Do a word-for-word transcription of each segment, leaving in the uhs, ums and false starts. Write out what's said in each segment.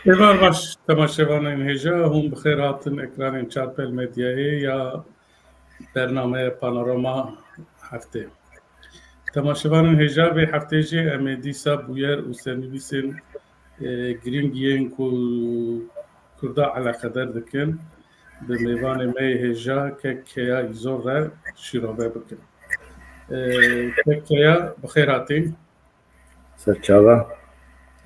Êvar baş, temaşevanên hêja, hûn bi xêr hatin ekranên Çarpel Medyayê ya bernameya Panorama Heftê. Temaşevanên hêja, vê heftê jî em ê dîsa bûyer û sernivîsên, e, girîng yên ku Kurda eleqedar dikin, bi mêvanê me yê hêja kek Keya Îzor re şîrove bikin. E, kek Keya, bi xêr hatî. Serçava.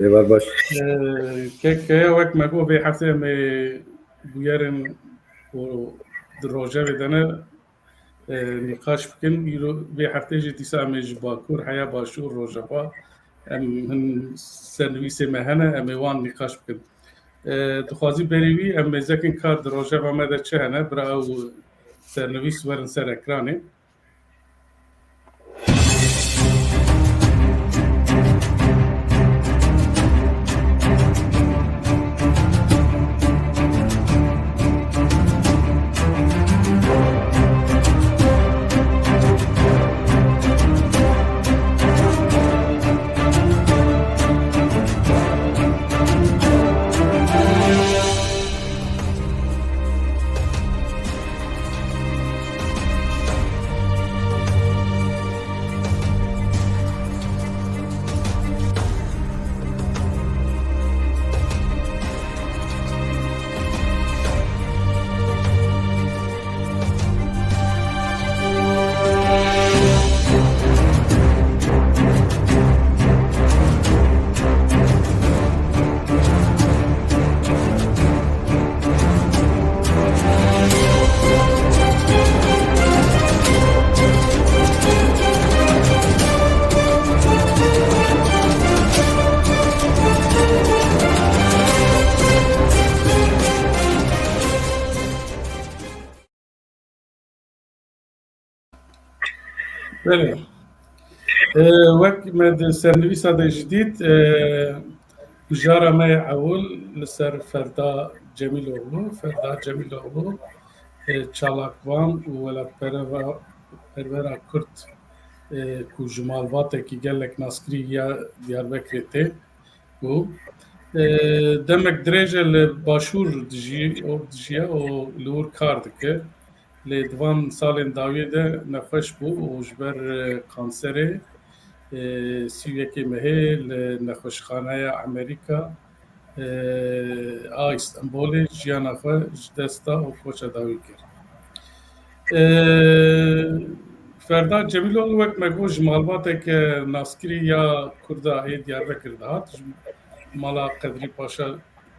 Êvar baş. Ee, kek Keya, wek me got, vê heftê em ê bûyerên û di rojevê de ne, e, nîqaş bikin. Îro vê heftê jî dîsa em ê ji Bakur heya Başûr, Rojava, em hin sernivîsê me hene, em ê wan nîqaş bikin. E, dixwazî berî wî em mêzekên kar di rojeva me de çi hene, bira ew sernivîs werin ser ekranê. Belê. E, wek me di sernivîsa de jî dît, e, mijara me yê ewil li ser Ferda Cemîloglu, Ferda Cemîloglu, e, çalakvan û welatpereva-, pervera Kurd, e, ku ji malbatekî gelek naskirî ya Diyarbekirê tê, û, e, demek dirêj e li Başûr dijî, û dijiye û li wir kar dike. Lê di van salên dawiyê de nexweş bû û ji ber, e, kanserê, e, sî û yekê mehê li nexweşxaneya Amerîka, e, a Îstenbolê jiyana xwe ji dest da û koça dawî kir. E, Ferda Cemîloglu, wek me got, ji malbateke naskirî ya Kurda ê Diyarbekir dihat, ji mala Qedrî Paşa,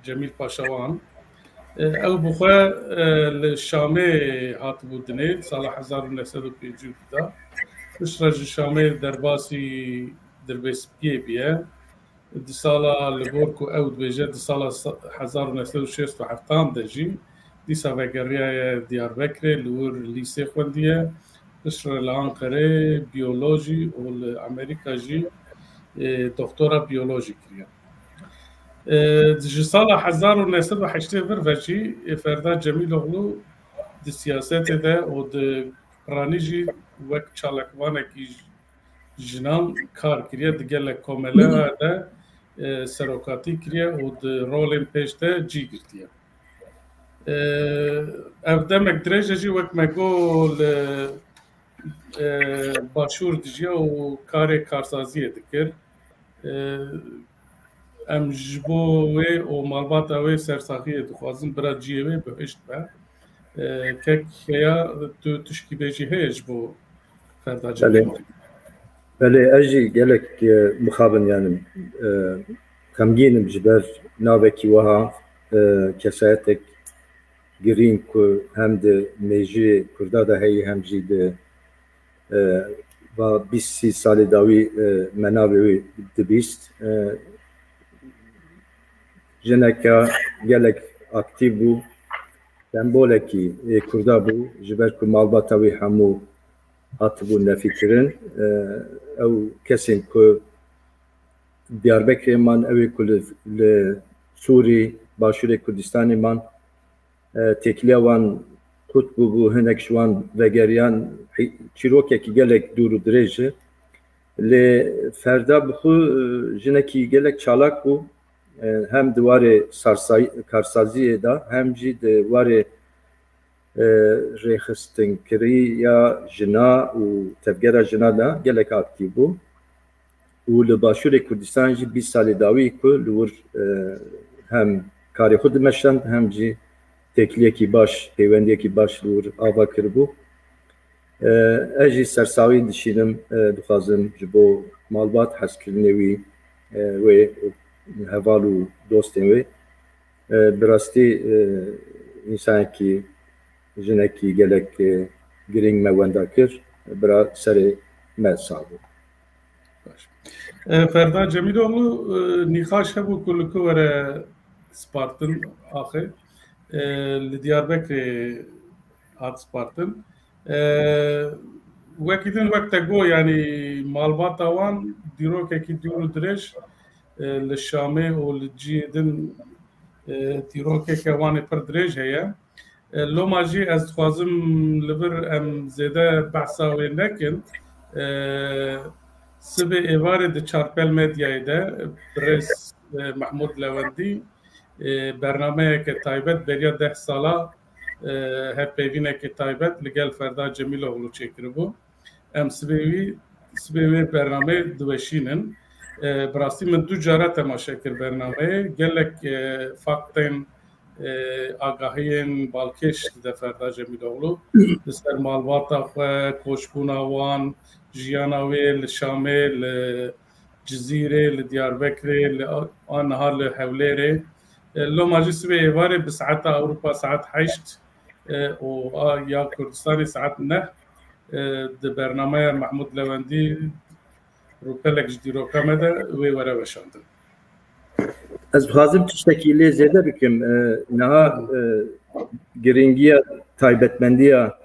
Cemîl Paşa wan. E, ew bi xwe, e, li Şamê hatibû dinê, sala hezar û neh sed û pêncî û du de. Piştre ji Şamê derbasî Dirbêspiyê bûye. Di sala, li gor ku ew dibêje, di sala sa-, hezar û neh sed û şêst û heft de jî dîsa vegeriyaye Diyarbekirê, li wir lîsê xwendiye. Piştre li Anqerê biyolojî û li Amerîka jî, e, doktora biyolojî kiriye. E, ji sala hezar û neh sed û heştê vir ve jî, e, Ferda Cemîloglu di siyasetê de û di piranî jî wek çalakvanekî jinan kar kiriye, di gelek komeleya de, e, serokatî kiriye û di rolên pêş de cî girtiye. E, ev demek dirêj e jî, wek me got, li, e, Başûr dijiya û karê karsaziyê dikir. E, em ji bo wê û malbata wê sersaxiyê dixwazin, bira ciyê wê bihişt be. E, kek Keya, tu tişkî bêjî heye ji bo Ferda Cemîloglu? Belê, ez jî gelek e, mixabin, yani e, xemgîn im ji ber navekî wiha, e, kesayetek girîng ku hem di mêjiyê Kurda de heye hem jî di e, va bîst sî salê dawî e, me navê wê dibîst. E, jineke gelek aktîf bû, sembolekî ê Kurda bû, ji ber ku malbata wî hemû hatibû nefîkirin. E, ew kesên ku Diyarbekirê man, ew ê ku li, li Sûrî, Başûrê Kurdistanê man, e, têkiliya wan qut bûbû, hinek ji wan vegeriyan, hî-, çîrokekî gelek dûr û dirêj e. Lê Ferda bi xwe, e, jinekî gelek çalak bû. E, hem di warê sarsay-, karsaziyê de, hem jî di warê, e, rêxistinkiriya jina û tevgera jina de gelek aktîf bû. Û li Başûrê Kurdistan jî bîst salê dawî ku li wir, e, hem karê xwe dimeşand, hem jî têkiliyekî baş, pêwendiyekî baş li wir ava kiribû. E, ez jî sersaxî dişînim, e, dixwazim ji bo malbat, hezkirinê wî, e, wê heval û dostên wê. E, bi rastî, e, însanekî, jinekî gelek, e, girîng me wenda kir. Bira, serê me sax bû. Baş. E, Ferda Cemîloğlu, e, nîqaş hebû ku li ku were spartin axê. E, li Diyarbekirê hat spartin. E, wekî din, wek te got, yanî malbata wan dîrokekî dûr û dirêj, e, li Şamê û li cihê din, e, dîrokeke wan ê pir dirêj heye. E, loma jî ez dixwazim li vir em zêde behsa wê nekin. E, sibê êvarê di Çarpel Medyayê de birêz, e, Mehmûd Lewendî, e, bernameyeke taybet beriya deh sala, e, hevpeyvîneke taybet li gel Ferda Cemîloğlu çêkiribû. Em sibê wî, sibê wê bernameyê diweşînin. E, bi rastî min du cara temaşe kir bernameyê. Gelek, e, faktên, e, agahiyên balkêş dide Ferda Cemîloğlu. Li ser malbata xwe, koçbûna wan, jiyana wê li Şamê, li Cizîrê, li Diyarbekirê, li a-, aniha li Hewlêrê. E, loma jî sibê êvarê bi saeta Ewropa saet heşt, e, û a ya Kurdistanê saet neh, e, di bernameya Mehmûd Lewendî rûpelek ji dîroka me de wê were weşandin. Ez dixwazim tiştekî lê zêde bikim. E, niha, e, girîngiya taybetmendiya,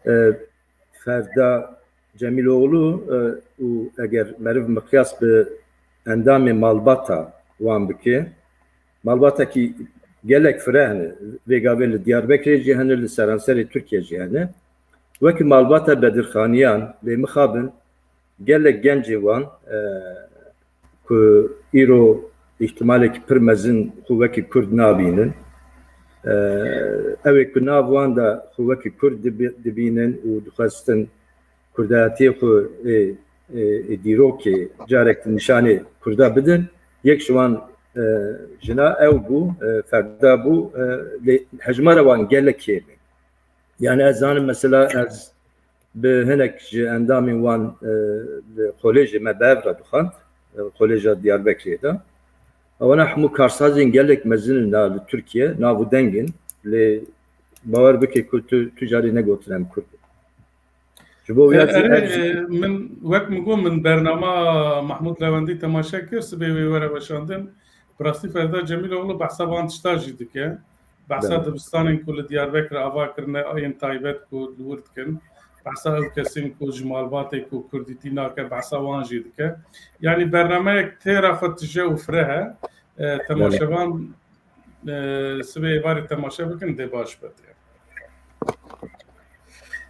e, Ferda Cemîloğlu, e, û eger meriv miqyas bi endamê malbata wan bike, malbatekî gelek fireh hene. Vê gavê li Diyarbekirê jî hene, li seranserê Tirkiye jî hene. Wekî malbata Bedirxaniyan, lê mixabin gelek gencê wan, e, ku îro îhtimalekî pir mezin xwe wekî Kurd nabînin. E, ew ê ku nav wan de xwe wekî Kurd dibi-, dibînin û dixwestin Kurdayetiyê xwe ê, ê, ê dîrokê carek di nîşanê Kurda bidin. Yek ji wan, e, jina ew bû, e, Ferda bû, e, lê hejmara wan gelek kêm e. Yani ez zanim mesela ez bi hinek ji endamên wan, e, li kolêjê me bi hev re dixwend, e, Kolêja Diyarbekirê de. Ewana hemû karsazên gelek mezin in na li Tirkiye, nav û deng in, lê bawer bike ku tu, tu carî negotin em Kurd in. Ji bo wî ez, Erê, ez e, min, wek min got, min bernama Mahmud Lewendî temaşe kir, sibê wê were weşandin. Bi rastî Ferda Cemîloğlu behsa van tişta jî dike. Behsa Belê. dibistanên ku li Diyarbekir ava kirine, yên taybet ku li wir dikin. Behsa ew kesên ku ji malbatê ku kurdîtî nake, behsa wan jî dike. Yanî bernameyek têra xwe tije û fireh e. E, temaşevan, e, sibê êvarê temaşe bikin, dê baş be tê.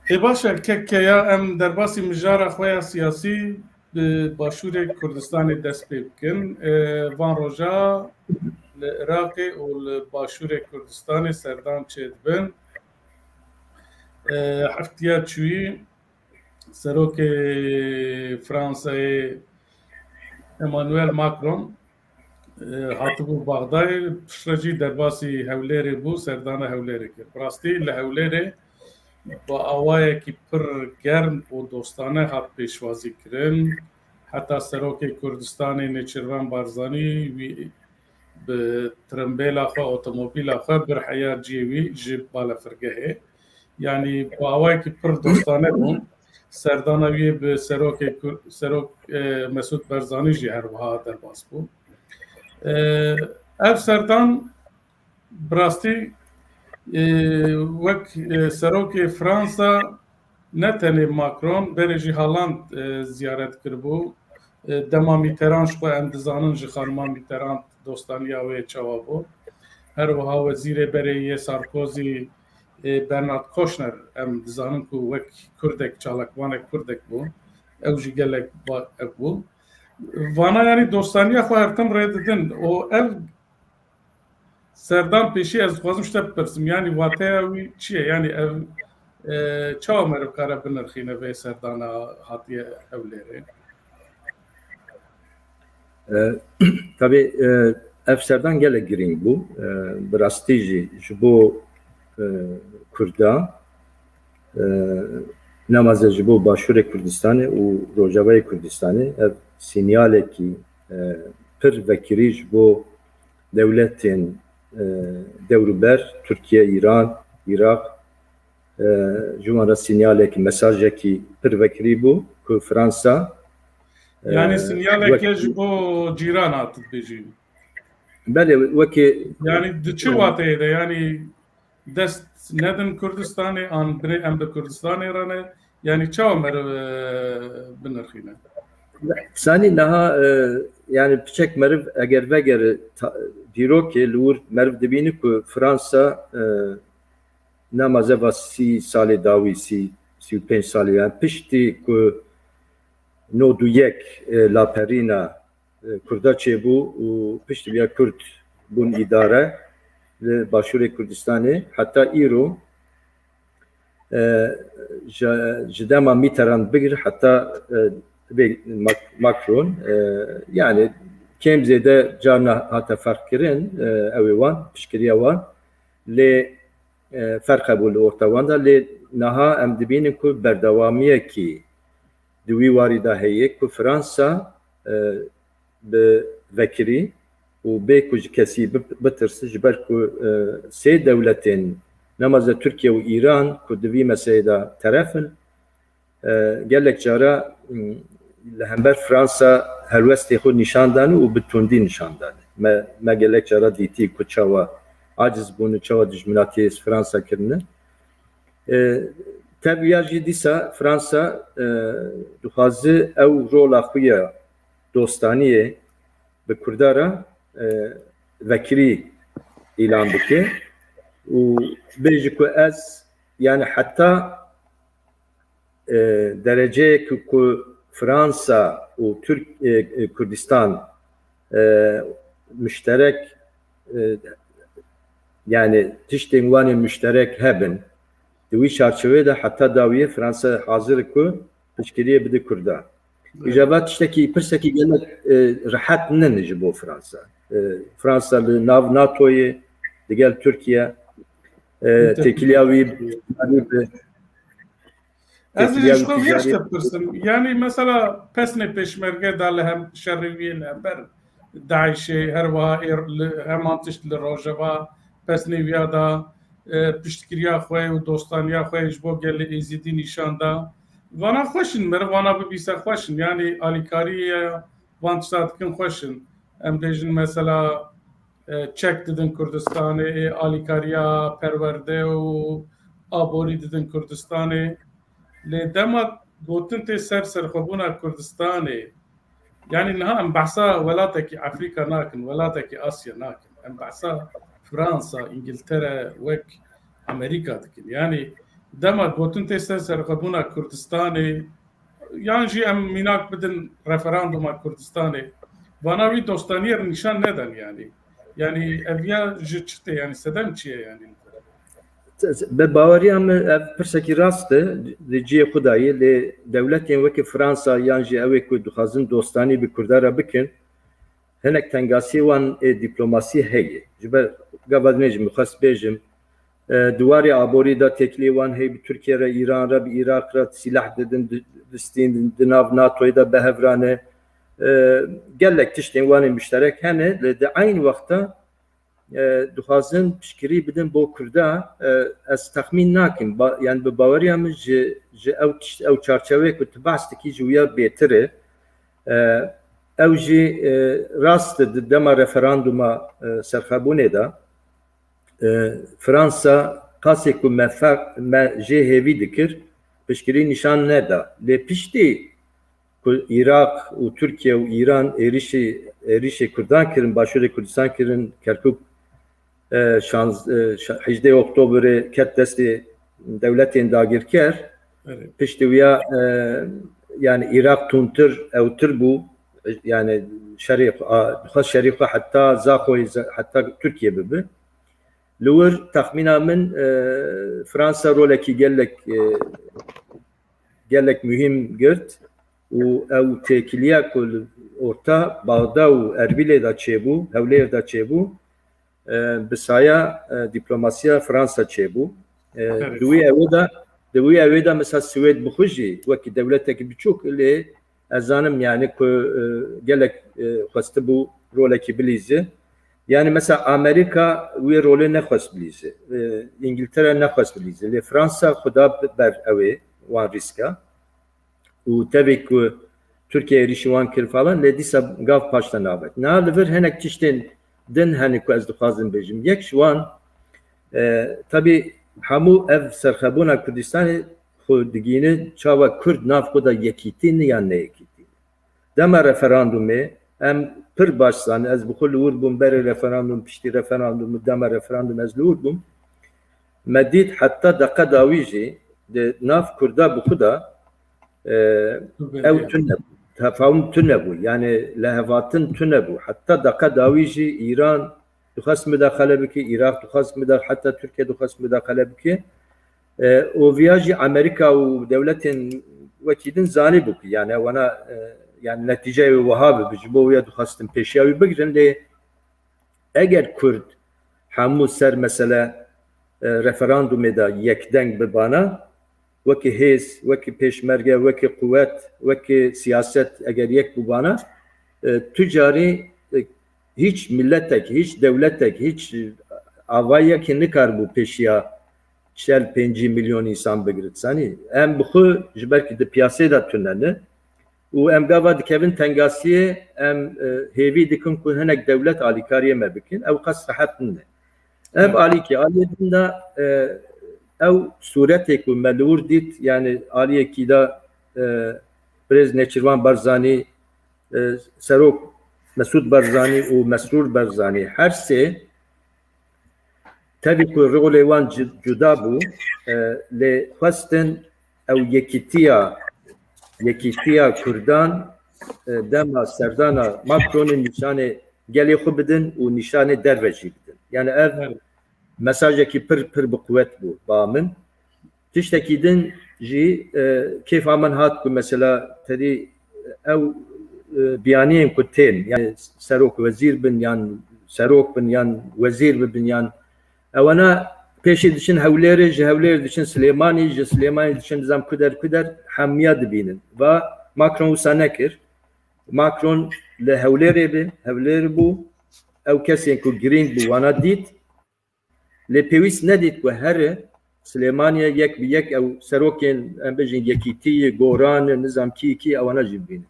Ê baş e, kek ya em derbasî mijara xwe ya siyasî bi Başûrê Kurdistanê dest pê bikin. E, van roja li Iraqê û li Başûrê Kurdistanê serdan çêdibin. E, heftiya çûyî Serokê Fransayê Emmanuel Macron, e, hatibû Baxdayê, piştre jî derbasî Hewlêrê bû, serdana Hewlêrê kir. Bi rastî li Hewlêrê bi awayekî pir germ û dostane hat pêşwazî kirin. heta serokê Kurdistanê Nêçîrvan Barzanî wî bi tirimbêla xwe, otomobîla xwe bir heya cihê wî ji balefirgehê. Yanî bi awayekî pir dostane bûn. Serdana wî bi serokê Kur-, serok, e, Mesûd Barzanî jî her wiha derbas bû. E, ev serdan bi rastî, e, wek, e, serokê Fransa ne tenê Macron, berê jî Hollande, e, ziyaret kiribû. E, dema Mitterrand, ji xwe em dizanin ji xanima Mitterrand dostaniya wê çawa bû. Her wiha wezîrê berê yê Sarkozy, e, Bernard Kouchner, em dizanin ku wek Kurdek, çalakvanek Kurdek bû. Ew jî gelek va-, ev bû. Vana, yanî dostaniya xwe her tim rê didin. Û ev serdan pêşî ez dixwazim ji te bipirsim. Yanî wateya wî çi ye? Yanî ev, e, çawa meriv kare binirxîne vê serdana hatiye Hewlêrê? E, tabii, e, ev serdan gelek girîng bû. E, bi rastî jî ji bo, e, Kurda, e, nemaze ji bo Başûrê Kurdistanê û Rojavayê Kurdistanê ev sînyalekî, e, pir vekirî ji bo dewletên, e, dewrûber, Tirkiye, Îran, Iraq, e, ji wan re sînyalekî, mesajekî pir vekirî bû ku Fransa, e, Yanî sinyaleke wek- ji bo cîran hat dibêjî. Belê, wekî Yanî di çi wateyê de? Yanî dest nedin Kurdistanê, an binê em bi Kurdistanê re ne? Yanî çawa meriv, e, binirxîne? Sanî niha, e, yanî piçek meriv eger vegere ta-, dîrokê li wir meriv dibîne ku Fransa, e, nemaze va sî salê dawî, sî, sî û pênc salê, yani piştî ku nod û yek, e, laperîna, e, Kurda çêbû û piştî viya Kurd bûn îdare li Başûrê Kurdistanê, heta îro, e, ji, ji dema Mitterrand bigir heta, e, vê Mac-, Macron, e, yani kêm zêde carna hate ferqkirin, e, ew ê wan, piştgiriya wan, lê, e, ferq hebû li orta wan de, lê niha em dibînin ku berdewamiyekî di wî warî de heye ku Fransa, e, bi vekirî û bê ku ji kesî bi-, bitirse, ji ber ku, e, sê dewletên, nemaze Tirkiye û Îran, ku di vî meseleyê de teref in, e, gelek cara, m, li hember Fransa helwestê xwe nîşan dane û bi tundî nîşan dane. Me, me gelek cara dîtî ku çawa aciz bûne, çawa dijminatiyê Fransa kirine. E, tev ya jî dîsa Fransa, e, dixwaze ew rola xwe ya dostaniyê bi Kurda re, e, vekirî îlan bike û bêje ku ez, yani heta, e, dereceyek ku Fransa û Türk, e, e, Kurdistan, e, müşterek, e, yani tiştên wan ê müşterek hebin. Di wî çarçovê de heta dawiyê Fransa hazir e ku piştgiriyê bide Kurda. Evet. Îja va tiştekî, pirsekî gelek, e, rehet nin ji bo Fransa. E, Fransa li nav NATOyê, digel Tirkiye, e, Tabii. têkiliya wî bi Ez ê têkiliya ji wî xwe vê ticarî tiştek bipirsim. Yani mesela pesnê pêşmerge da li hem şerê wî li hember DAIŞê, her wiha êr-, li, heman tişt li Rojava pesnê wîya da, e, piştgiriya xwe û dostaniya xwe ji bo gelê Êzîdî nîşan da. Vana xweş in, meriv vana bibîse xweş in. Yani alîkariya van tişta dikin xweş in. Em bêjin mesela, e, çek didin Kurdistanê, e, alîkariya perwerde û aborî didin Kurdistanê. Lê dema gotin tê ser serxwebûna Kurdistanê, yani niha em behsa welatekî Afrîka nakin, welatekî Asya nakin. Em behsa Fransa, Îngiltere, wek Amerîka dikin. Yani dema gotin tê ser serxwebûna Kurdistanê, yan jî em mînak bidin referanduma Kurdistanê. Vana wî dostaniyê re nîşan nedan yani. Yani ev ya ji çi tê, yani sedem çi ye yani? Bi baweriya min ev pirsekî rast e, di cihê xwe de ye, lê dewletên wekî Fransa yan jî ew ê ku dixwazin dostanî bi Kurda re bikin, hinek tengasiyê wan ê dîplomasî heye. Ji ber gava dinê jî min xwest bêjim, e, di warê aborî de têkiliyê wan heye, bi Tirkiye re, Îran re, bi Iraq re sîleh didin, di-, distînin, di nav NATOyê de bi hev re ne. E, gelek tiştên wan ê muşterek hene, lê di eyn wexta, e, dixwazin piştgirî bidin bo Kurda. E, ez texmîn nakim, ba-, yani bi baweriya min ji, ji ew tişt, ew çarçeweyê ku tu behs dikî ji wiya bêtir e. E, ew jî, e, rast e, di dema referanduma, e, serxwebûnê de, e, Fransa qasê ku me ferq, me jê hêvî dikir, piştgirî nîşan neda. Lê piştî ku Iraq û Tirkiye û Îran êrişî, êrişê Kurdan kirin, Başûrê Kurdistan kirin, Kerkûk, e, şanz-, e, şa-, hejdê Oktoberê ket destê dewletên dagirker. Evet. Piştî wiya, e, yani Iraq tundtir, ewtir bû. Yani şerê xwe, a, dixwest şerê xwe heta Zaxoyê, ze-, heta Tirkiye bibi. Li wir texmîna min, e, Fransa rolekî gelek, e, gelek muhîm girt û ew têkiliya ku li orta Baxda û Erbîlê de çêbû, Hewlêr de çêbû, e, bi saya, e, diplomasiya Fransa çêbû. E, Evet. di wî ewê de, di wî ewê de mesela Swêd bi xwe jî wekî dewletekî biçûk lê ez zanim yani ku, e, gelek, e, xwestibû rolekî bilîze. Yani mesela Amerîka wê rolê nexwest bilîze. E, Îngiltere nexwest bilîze. Lê Fransa xwe da ber ewê wan rîska. Û tevî ku Tirkiye êrîşî wan kir falan, lê dîsa gav paşta navet. Niha li vir hinek tiştên din hene ku ez dixwazim bêjim. Yek ji wan, e, tabî hemû ev serxebûna Kurdistanê xwe digihîne çawa Kurd nav xwe de yekîtî ne yan neyekîtî. Dema referandumê em pir baş zanin, ez bi xwe li wir bûm berê referandum, piştî referandum û dema referandum ez li wir bûm. Me dît heta deqa dawî jî di nav Kurda bi xwe de, e, ew tune bû, tefahum tune bû, yani lihevhatin tune bû. Heta deqa dawî jî Îran dixwest mudaxele bike, Iraq dixwest muda-, heta Tirkiye dixwest mudaxele bike. E, û viya jî Amerîka û dewletên wekî din zanîbû ku yani wana, e, yani netîceyê wê wiha bibe, ji bo wê dixwestin pêşiya wî bigirin, lê eger Kurd hemû ser mesele, e, referandumê de yekdeng bibana, wekî hêz, wekî pêşmerge, wekî quwet, wekî siyaset eger yek bûbana, e, tu carî, e, hîç miletek, hîç dewletek, hîç, e, avayekî nikaribû pêşiya çel pêncî milyon însan bigirit. Zanî, em bi xwe ji ber ku di piyasê de tune ne û em gava dikevin tengasiyê, em, e, hêvî dikin ku hinek dewlet alîkariyê me bikin. Ew qas rehet nine. Ev Evet. alîkî, aliyê din de, e, ew sûretê ku me li wir dît, yani aliyekî de, e, Birêz Nêçîrvan Barzanî, e, Serok Mesûd Barzanî û Mesrûr Barzanî her sê tevî ku rolê wan ci-, cuda bû, e, lê xwestin ew yekîtiya, yekîtiya Kurdan, e, dema serdana Macronê nîşanê gelê xwe bidin û nîşanê derve jî bidin. Yani ev Evet. mesajekî pir, pir bi quwet bû ba min. Tiştekî din jî, e, kêfa min hat ku mesela tedî ew, e, biyaniyên ku tên, yani serok wezîr bin yan serok bin yan wezîr bibin yan ewana pêşî diçin Hewlêrê, ji Hewlêrê diçin Silêmanî, ji Silêmanî diçin nizam kuder kuder hemiya dibînin. Va Macron wisa nekir. Macron li Hewlêrê bi, Hewlêr bû. Ew kesên ku girîng bû wana dît. Lê pêwîst nedît ku here Silêmaniye yek bi yek ew serokên, em bêjin, yekîtiyê, goran, nizam kî kî ewana jî bibînin.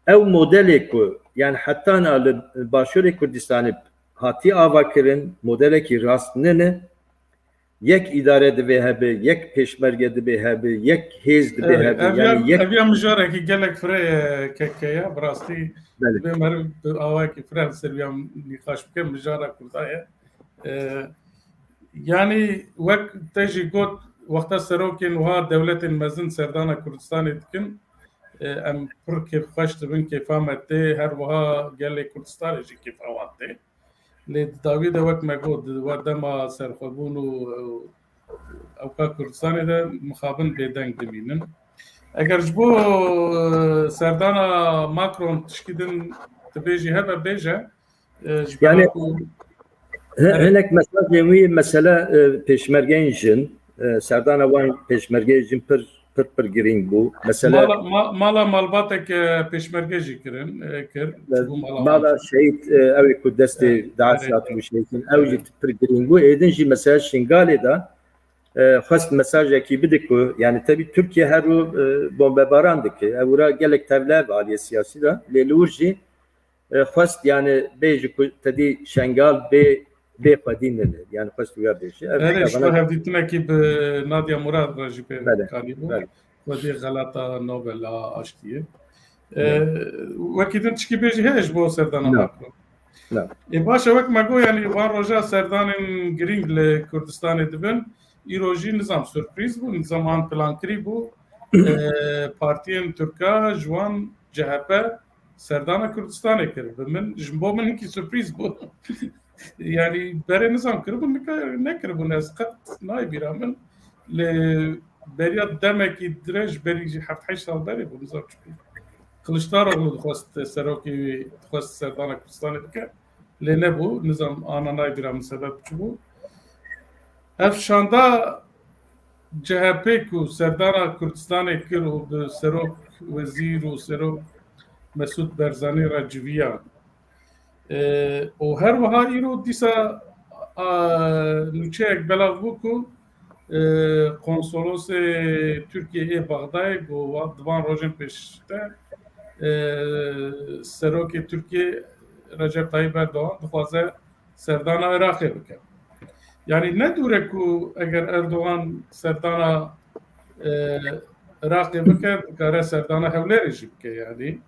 Ew modelê ku, yani hetana li Başûrê Kurdistanê hatî ava kirin, modelekî rast nine. Yek îdare divê hebe, yek pêşmerge divê hebe, yek hêz divê Evet, hebe. ev Yani yan, yek ev yan mijarekî gelek fire ye, K K ya, bi rastî Belê. divê meriv bi awayekî fire li ser yan nîqaş bike, mijara Kurda ye. E, yani wek te jî got, wexta serokên wiha dewletên mezin serdana Kurdistanê dikin, e, em pir kêfxweş dibin, kêfa me tê, her wiha gelê Kurdistanê jî kêfa wan tê. Lê di dawî de wek me got, di we dema serxwebûn û, û ewka Kurdistanê de mixabin bêdeng dimînin. Eger ji bo, e, serdana Macron tişkî din dibêjî hebe bêje, e, ji Yani, bera ku hi-, Evet. hinek mesajên wî mesela, e, pêşmergeyên jin, e, serdana wan pêşmergeyên jin pir pir pir girîng bû. Mesela Mala, ma, mala malbatek e, pêşmerge jî kirin, e, kir. Çûbû mala mala şehîd, e, ew ê ku destê Evet, DAIŞ evet, hatibû şehîd kirin. Ew jî pir girîng bû. Êdin jî mesela Şingalê de e, xwest mesajekî bide ku, yani tebî Tirkiye her rû e, bombebaran dike. Ew ra gelek tevle ve aliyê siyasî de. Lê li wir jî e, xwest yani bêjî ku tedî Şengal bê bê xwedî nine. Yani xwest wiya bêjî. Ev Erê, ji bo hevdîtinekî bi Nadia Murad re jî pê Bele, kanî bû. Bele. Xwedî xelata Nobel a aştiyê. E, Bele. Wekî din çikî bêjî heye ji bo serdana Macron? Na. E, baş e, wek me got, yani van roja serdanên girîng li Kurdistanê dibin. Îro jî nizam surprîz bû, nizam an plankirî bû. E, partiyên Tirka ji wan C H P serdana Kurdistanê kir. Bi min, ji bo min hinkî surprîz bû. Yani berê nizam kiribûn, nika nekiribûn. Ez qet nayê bîra min. Li beriya demekî dirêj, berî jî heft heşt sal berê bû, nizam çi bû. Kiliçdaroglu dixwest serokê wî, dixwest serdana Kurdistanê bike. Lê nebû, nizam ana nayê bîra min sebeb çi bû. Ev şanda C H P ku serdana Kurdistanê kir û bi serok wezîr û serok Mesûd Berzanî re civiya. E, û her wiha îro dîsa, a, nûçeyek belav bû ku, e, konsolosê Tirkiyê ê Bexdayê got, wa-, di van rojên pêş de, e, serokê Tirkiyê Recep Tayyip Erdogan dixwaze serdana Iraqê bike. Yani ne dûr e ku eger Erdogan serdana, e, Iraqê bike, dikare serdana Hewlêrê jî bike yani.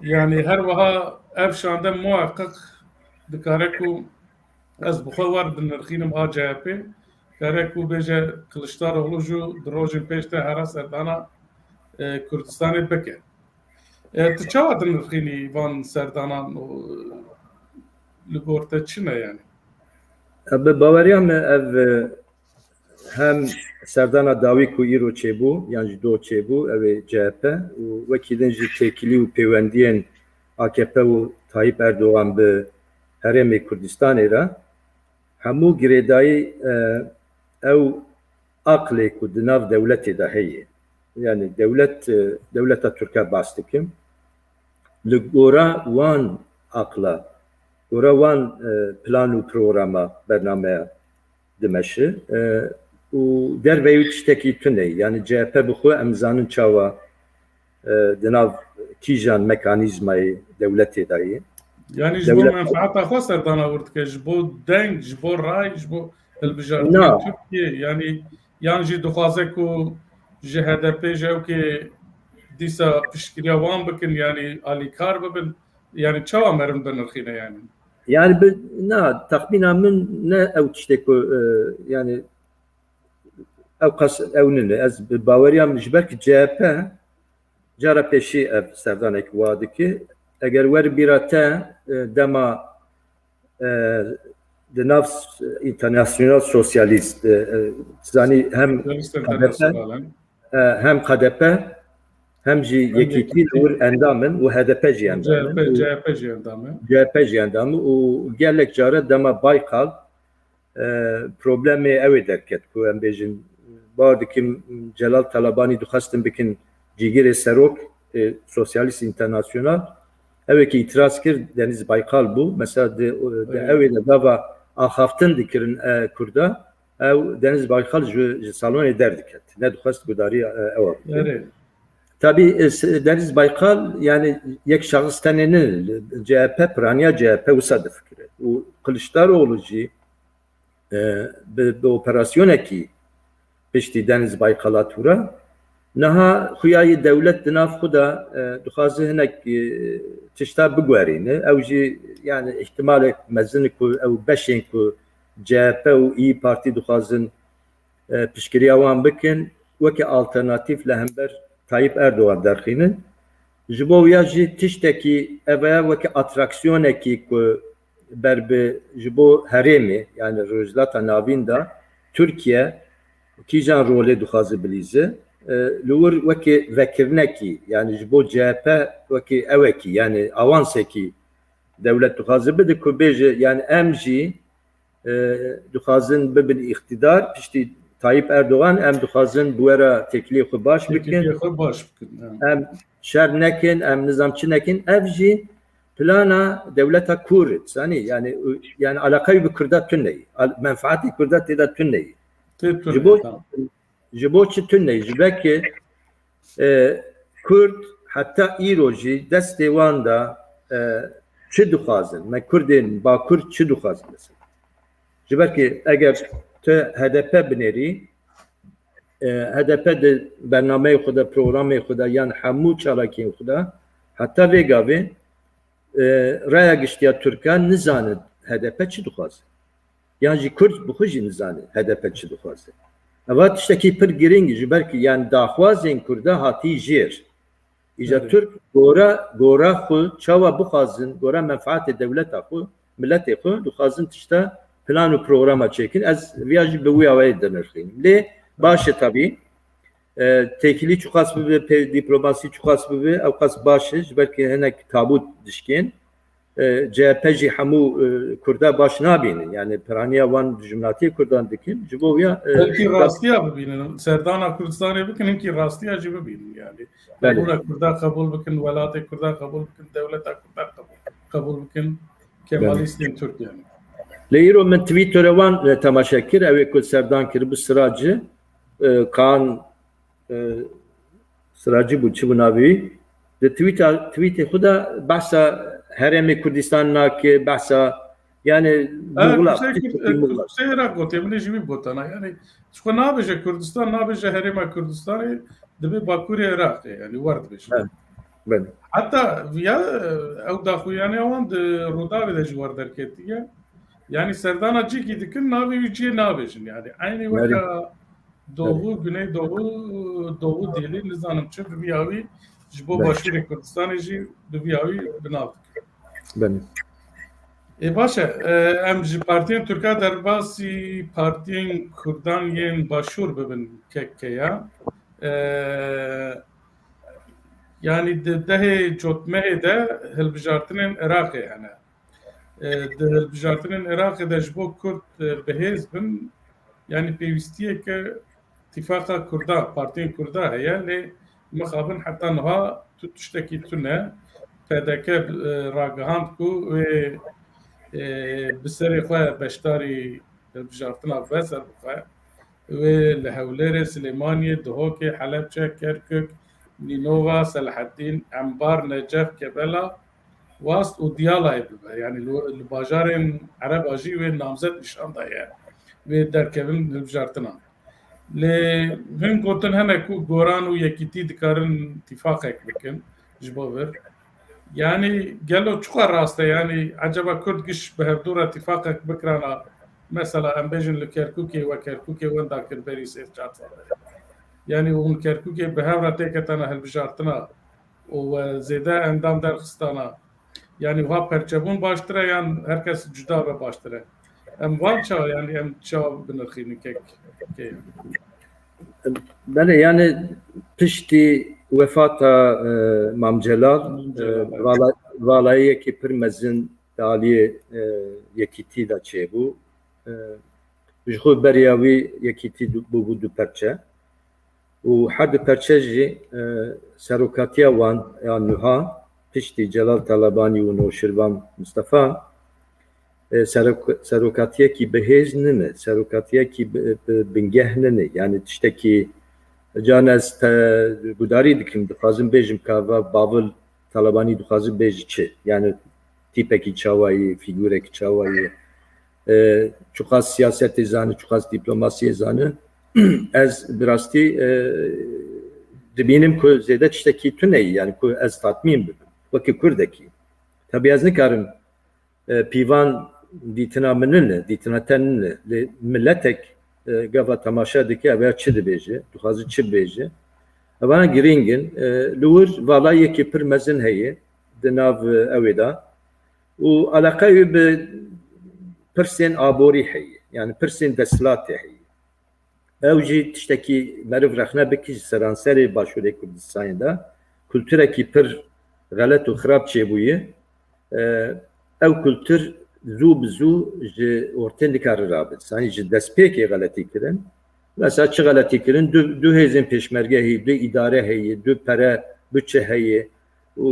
Yani her wiha ev şande muheqeq dikare ku ez bi xwe wer dinirxînim a C H P, kare ku bêje Kiliçdaroglu jî di rojên pêş de here serdana, e, Kurdistanê bike. E, tu çawa dinirxînî van serdanan û li gor te çi ne yani? Bi baweriya me ev, e, hem serdana dawî ku îro çêbû, yan jî do çêbû, ew ê C H P û wekî din jî têkilî û pêwendiyên A K P û Tayyip Erdogan bi Herêmê Kurdistanê re hemû girêdayî, e, ew aqlê ku di nav dewletê de heye. Yani dewlet, e, dewleta Tirk e behs dikim. Li gora wan aqla, gora wan, e, plan û programa, bernameya dimeşi, e, û derveyî tiştekî tune ye. Yani C H P bi xwe em zanin çawa, e, di nav kîjan mekanîzmayê dewletê de ye. Yani ji bo Dewlet menfaeta xwe serdana wir dike, ji bo deng, ji bo ray, ji bo hilbijartinê Na. Tirkiyê, yani yan jî dixwaze ku ji H D P ji ewkê dîsa piştgiriya wan bikin, yani alîkar bibin, yani çawa merin binirxîne yani? Yani bi, na, texmîna min ne ew tiştê ku, e, yani ew qas ew nine. Ez bi baweriya min ji ber ki C H P cara pêşî ev serdanek wa dike. Eger wer bîra te, e, dema, e, di nav s-, International Socialist, e, e, zanî hem Sosyalist K D P, Enternasyonal, he? e, hem K D P, hem jî Hem Yekîtî Yekîtî. li wir endam in û H D P jî endam in. C H P, Û C H P jî endam in. C H P jî endam in û gelek care dema Baykal, e, problemê ew ê derket ku em bêjin, bar dikim Celal Talabanî dixwestin bikin cîgirê serok, e, Sosyalist Înternasyonal. Ew ê ki îtiraz kir, Deniz Baykal bû. Mesela di, di Evet. ew ê de gava axaftin dikirin, e, Kurda, ew Deniz Baykal ji, ji salonê derdiket. Nedixwest gudarî, e, ew bikin. Evet. Tabî, e, s-, Deniz Baykal yani yek şahs tenê ne, C H P, piraniya C H P wisa difikire. Û Kiliçdaroglu jî, e, bi, bi operasyonekî piştî Deniz Baykal hatûra. Niha xuya yê dewlet di nav xwe de, e, dixwaze hinek, e, tişta biguherîne. Ew jî yani îhtimalek mezin e ku ew beşên ku C H P û İYİ Partî dixwazin, e, piştgiriya wan bikin, weke alternatîf li hember Tayyip Erdogan derxînin. Ji bo wiya jî tiştekî ev e, weke atraksiyonekî ku ber bi ji bo herêmê, yani Rojhilata Navîn de Tirkiye kîjan rolê dixwaze bilîze, e, li wir weke vekirinekî, yani ji bo C H P weke ewekî, yani awansekî dewlet dixwaze bide ku bêje, yani em jî, e, dixwazin bibin îqtîdar, piştî Tayyip Erdogan, em dixwazin bi we re têkiliyê xwe baş bikin. Têkiliyê xwe baş bikin, evet. Em şer nekin, em nizam çi nekin. Ev jî plana dewleta Kurd, zanî, yani, yani alaqayî bi Kurda tune ye. Al-, menfaatê Kurda tê de tune ye. Tê tune, Ji bo, tamam. Ji bo çi tune ye? Ji ber ki, e, Kurd heta îro jî destê wan de, e, çi dixwazin? Me Kurdên Bakur çi dixwazin mesela? Ji ber ki eger tu H D P binêrî, e, H D P di bernameyê xwe de, programê xwe de yan hemû çalakiyên xwe de heta vê gavê, e, raya giştiya Tirkan nizane H D P çi dixwaze. Yan jî Kurd bi xwe jî nizane H D P çi dixwaze. Eva tiştekî pir girîng e, ji ber ki, yani, daxwazên Kurda hatî jêr. Îja Belê. Tirk gora, gora xwe çawa bixwazin, gora menfaatê dewleta xwe, miletê xwe, dixwazin tişta plan û programa çêkin. Ez viya jî bi wî awayê dinirxînim. Lê baş e tabî. E, têkilî çiqas bibe, pê dîplomasî çiqas bibe, ew qas baş e. Ji ber ki hinek tabû dişkên. E, C H P jî hemû, e, Kurda baş nabînin. Yani piraniya wan dijminatiyê Kurdan dikin. Ji bo ya, e, Belkî rastiya bibînin. Serdana Kurdistanê bikin, hinkî rastiya jî bibînin yani. Belê. Hebûna Kurda qebûl bikin, welatê Kurda qebûl bikin, dewleta Kurda qebûl, qebûl bikin. Kemalîstên Tirk yani. Lê îro min Twitterê wan, e, temaşe kir, ew ê ku serdan kiribû Siracî, e, Kaan, e, Siracî bû, çi bû navê wî? Di tweeta, tweetê xwe de behsa Herêmê Kurdistan nake, behsa, yani, Evet, muxlaq, Kuzey Kurd-, tiştekî muxlaq. Kuzey Iraq gotiye, min ê jî wî gotana. Yani, ji xwe nabêje Kurdistan, nabêje Herêma Kurdistanê, dibe Bakurê Iraqê, yani, wer dibêje. Evet. Belê. Heta ya, ew daxuyaniya wan di Rûdawê de ji wer derketiye. Yani serdana cihekî dikin, navê wî cihê nabêjin. Yani eynî Belê. Weka Doğu, Belê. Güneydoğu, Doğu dili, nizanim çi, bi vî awî ji bo Belê. Başûrê Kurdistanê jî bi vî awî bi nav dikin. Belê. Ê, baş e, e, em ji partiyên Tirka derbasî partiyên Kurdan yên Başûr bibin, K K ya. E, Yani di dehê cotmehê de hilbijartinên Iraqê hene. E, di hilbijartinên Iraqê de ji bo Kurd, e, bi hêz bin, yani pêwîstiyeke Tîfaqa Kurda, partiyên Kurda heye, lê mixabin heta niha tu tiştekî tune. P D K, e, ragihand ku wê, e, bi serê xwe beşdarî hilbijartina bibe ser bi xwe. Wê li Hewlêrê, Silêmaniyê, Duhokê, Helebçe, Kerkuk, Nînova, Selaheddîn, Enbar, Necef, Kebela, Wast û Diyalayê bibe. Yani li, li bajarên Ereba jî wê namzet nîşan daye. Wê derkevin hilbijartinan. Lê hin gotin hene ku Goran û Yekîtî dikarin tîfaqek bikin ji bo vir. Yani gelo çiqas rast e? Yani eceba Kurd giş bi hevdû re tîfaqek bikirana, mesela em bêjin li Kerkûkê we Kerkûkê wenda kir berî sê çar sal. Yani hûn Kerkûkê bi hev re têketana hilbijartina û we zêde endam derxistana. Yani wiha perçebûn baştir e yan her kes cuda be baştir e? Em van çawa, yani em çawa binirxînin kek, kek? Belê, yani piştî wefata, e, Mam Celal, Mam Celal, e, evet. Vala-, valayiyekî pir mezin di aliyê, e, Yekîtî de çêbû. E, ji xwe beriya wî Yekîtî du-, bûbû du perçe. Û her du perçe jî, e, serokatiya wan ya nuha piştî Celal Talabanî û Noşirvan Mistefa, e, serok-, serokatiyekî bi hêz nine, serokatiyekî bi, bi bingeh nine. Yani tiştekî can ez te gudarî dikim, dixwazim bêjim ka va Bavil Talabanî dixwazim bêjî çi? Yani tîpekî çawayî, fîgurek çawayî, e, çiqas siyasetê zane, çiqas dîplomasiyê zane. Ez bi rastî, e, dibînim ku zêde tiştekî tune ye, yani ku ez tatmîn bibim wekî Kurdekî. Tabii ez nikarim, e, pîvan dîtina min nine, dîtina te nine. Lê miletek, e, gava temaşe dike, ev ya çi dibêje, dixwaze çi bibêje. Evana girîng in. E, li wir vala yekê pir mezin heye di nav, e, ew ê de. Û eleqe wî bi pirsên aborî heye, yani pirsên desthilatê heye. Ew jî tiştekî meriv rexne bike ji seranserê Başûrê Kurdistanê de kulturekî pir xelet û xirab çêbûye. E, ew kultur zû bi zû ji ortê nikare rabe. Sanî ji destpêkê xeletî kirin. Mesela çi xeletî kirin? Du, du hêzên pêşmerge heye, du îdare heye, du pere, bütçe heye û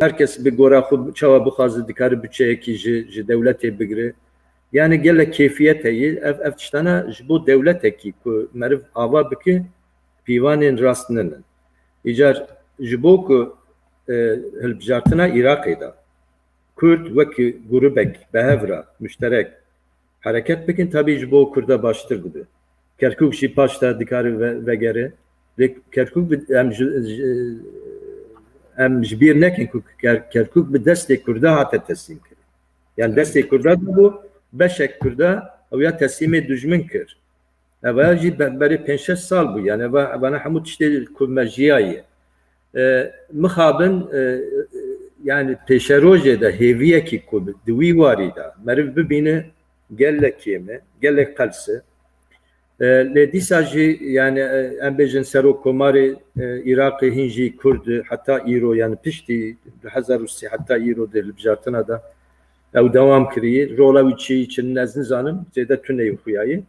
her kes bi gora xwe çawa bixwaze dikare bütçeyekî ji, ji dewletê bigire. Yani gelek kêfiyet heye. Ev, ev tiştana ji bo dewletekî ku meriv ava bike, pîvanên rast ninin. Îcar ji bo ku, e, hilbijartina Iraqê de Kurd wek grûbek bi hev re muşterek hereket bikin, tabî ji bo Kurda baştir dibe. Kerkûk jî paş de dikare ve-, vegere. Lê Kerkûk bi, em ji, ji, em ji bîr nekin ku Ker-, Kerkûk bi destê Kurda hate teslîm kirin. Yani destê Kurda de bû, beşek Kurda ew ya teslîmê dijmin kir. Eva jî be-, berê pênc şeş sal bû. Yani eva, evana hemû tiştê ku me jiyaye. E, mixabin, e, yani pêşerojê de hêviyekî ku di wî warî de meriv bibîne gelek kêm e, gelek qels e. E, lê dîsa jî yani, e, em bêjin serokkomarê, e, Iraqê hîn jî Kurd e, heta îro yani piştî du hezar û sê heta îro di hilbijartina de ew dewam kiriye. Rola wî çi, çi ez nizanim, zêde tune yê xuya ye.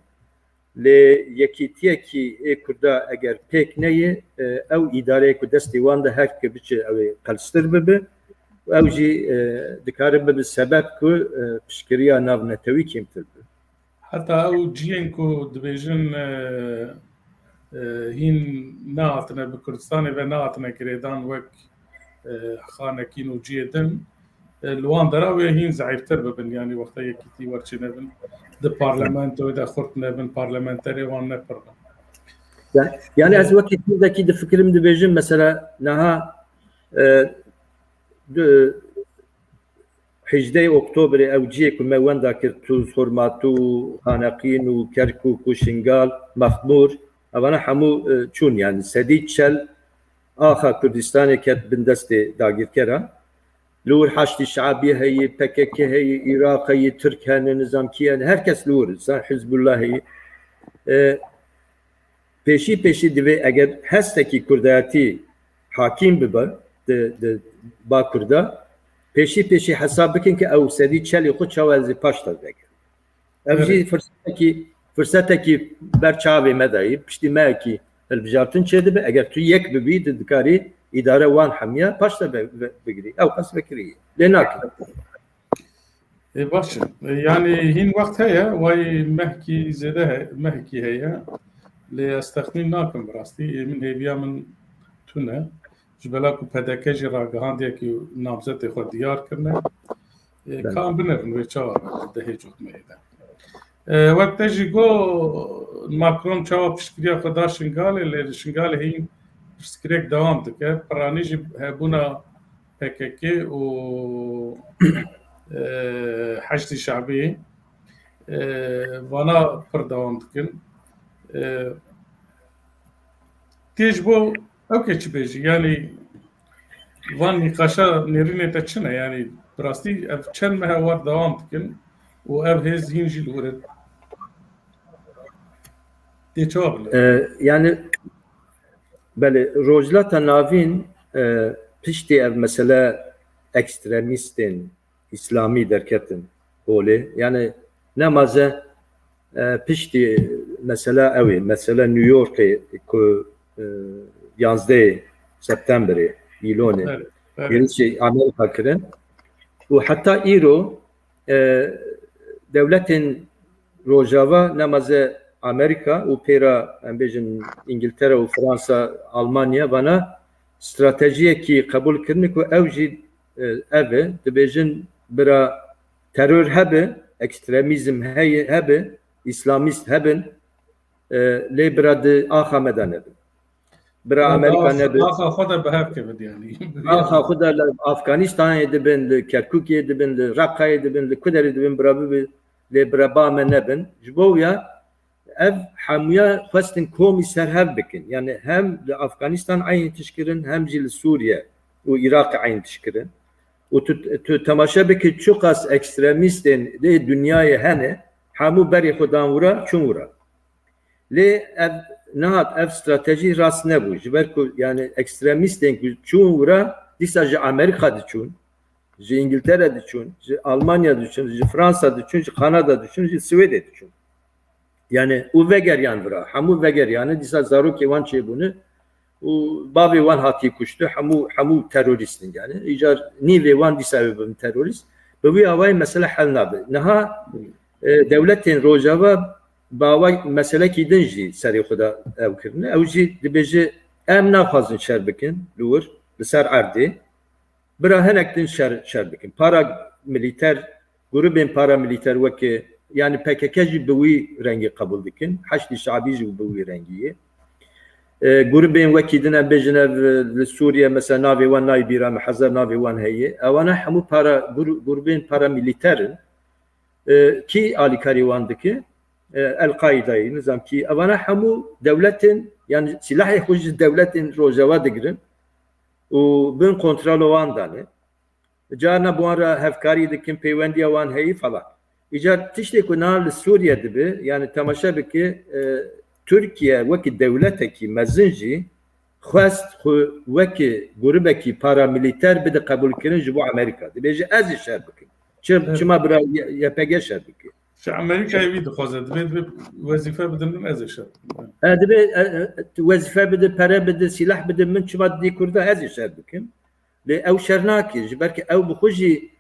Lê yekîtiyekî ê Kurda eger pêk neyê, e, ew îdareyê ku destê wan de her ke biçe ew ê qelstir bibe û ew jî, e, dikare bibe sebeb ku, e, piştgiriya navnetewî kêmtir bibe. Heta ew cihên ku dibêjin, e, e, hîn nehatine, bi Kurdistanê ve nehatine girêdan wek, e, xanekîn û cihê din, e, li wan dera wê hîn zeîftir bibin. Yanî wexta yekîtî werçê nebin, di parlamentoyê de xurt nebin, parlamenterê wan ne pir bin. Ya-, yani ez wekî Kurdekî difikirim, dibêjim mesela niha, e, du-, hejdeh Oktobrê ew cihê ku me wenda kir, Tûz, Xurmatû, Xaneqîn û Kerkûk û Şingal, Mexmûr, evana hemû, e, çûn, yani sedî çel axa Kurdistanê ket bin destê dagirkeran. Li wir Haşdî Şabî heye, P K K heye, Iraq heye, Tirk hene, nizam kî hene, her kes li wir, sen Hizbullah heye. E, pêşî pêşî divê eger hestekî kurdayetî hakîm bibe di, di Bakur de, pêşî pêşî hesab bikin ku ew sedî çelê xwe çawa ez ê paş de vegerim. Ev jî Evet. firsetekî, firsetekî ber çavê me de ye. Piştî mehekî hilbijartin çêdibe. Eger tu yek bibî, tu dikarî îdare wan hemiya paş de ve-, ve-, bigirî. Ew qas vekirî. Lê nake. Ê, baş e. Ê, yani hîn wext heye, way mehkî zêde he-, mehkî heye. Lê ez texmîn nakim bi rastî. Ê, min hêviya min tune. Ji bela ku P D K jî ragihandiyekî namzetê xwe diyar kirine. Ê, Belê. Ka em binêrin wê çawa be di dehê cotmeyê de. Ê, wek te jî got, Macron çawa piştgiriya xwe da Şingalê, lê li Şingalê hîn pirsgirêk dewam dike. Piranî jî hebûna P K K û, e, Heşdî Şabî, e, vana pir dewam dikin. E, tê ji bo ew kê çi bêjî? Yanî van nîqaşa nêrînê te çi ne? Yanî bi rastî ev çend meh e war dewam dikin û ev hêz hîn jî li wir in. Tê çawa bile? E, yani, belê, Rojhilata Navîn, e, piştî ev mesele ekstremîstên îslamî derketin holê. Yani, nemaze, e, piştî mesela ew ê, mesela New Yorkê ku, e, yanzdehê Septemberê, Îlonê, Evet, evet. hêrişê Amerîka kirin. Û heta îro, e, dewletên Rojava, nemaze Amerîka û pêra, em bêjin, Îngiltere û Fransa, Almanya, vana stratejiyekî qebûl kirine ku ew jî, e, ev e, dibêjin bira teror hebe, ekstremîzm heye, hebe, îslamîst hebin, e, lê bira di axa me de nebin. Bira Amerîka nebin. Axa xwe de bi hev kevin yani. Axa xwe de li Afganistanê dibin, li Kerkûkê dibin, li Reqayê dibin, li ku derê dibin bira bibe, lê bira ba me nebin. Ji bo ya ev hemûya xwestin komî ser hev bikin. Yani hem li Afganistan eynî tişt kirin, hem jî li Sûriye û Iraqê eynî tişt kirin. Û tu, tu temaşe bike çiqas ekstremîstên lê dinyayê hene, hemû berê xwe dan wira, çûn wira. Lê ev nehat, ev stratejî rast nebû. Ji ber ku, yani, ekstremîstên ku çûn wira, dîsa ji Amerîka diçûn, ji Îngiltere diçûn, ji Almanya diçûn, ji Fransa diçûn, ji Kanada diçûn, ji Swêdê diçûn. Yani û vegeriyan vira. Hemû vegeriyane dîsa zarokê wan çêbûne û bavê wan hatiye kuşti. Hemû, hemû terorîst in yani. Îcar nîvê wan dîsa ew bin terorîst. Bi wî awayî mesele hel nabe. Niha, e, dewletên Rojava bi awayî meselekî din jî serê xwe de ew kirine. Ew jî dibêje, em naxwazin şer bikin li wir, li ser erdê. Bira hinek din şer, şer bikin. Paramilîter, grûbên paramilîter weke, yani P K K jî bi wî rengî qebûl dikin. Heşdî Şabî jî bi wî rengî ye. E, grûbên wekî din em bêjin ev, e, li Sûriye mesela navê wan nayê bîra me, hezar navê wan heye. Ewana hemû para, grû-, grûbên paramilîter in. E, kî alîkarî wan dike? E, El-Qaîdayê, nizam kî. Evana hemû dewletên, yani sîlahê xwe ji dewletên Rojava digirin û bin kontrola wan dane. Carna bi wan re hevkarî dikin, pêwendiya wan heyî falan. Îcar tiştê ku niha li Sûriye dibe, yani temaşe bike, e, Tirkiye wekî dewletekî mezin jî xwest xwe wekî grûbekî paramilîter bide qebûlkirin ji bo Amerîka. Dibêje, ez ê şer bikim. Çi-, Evet. Çima bira Y-, Y P G şer bike? Ji Amerîkayê wî dixwaze, dibê, dibê wezîfe bidin min, ez ê şer bikim. E, dibê, e, e, tu wezîfe bide, pere bide, sîlah bide min, çima didî Kurda ez ê şer bikim? Lê ew şer nake, ji ber ku ew bi xwe jî,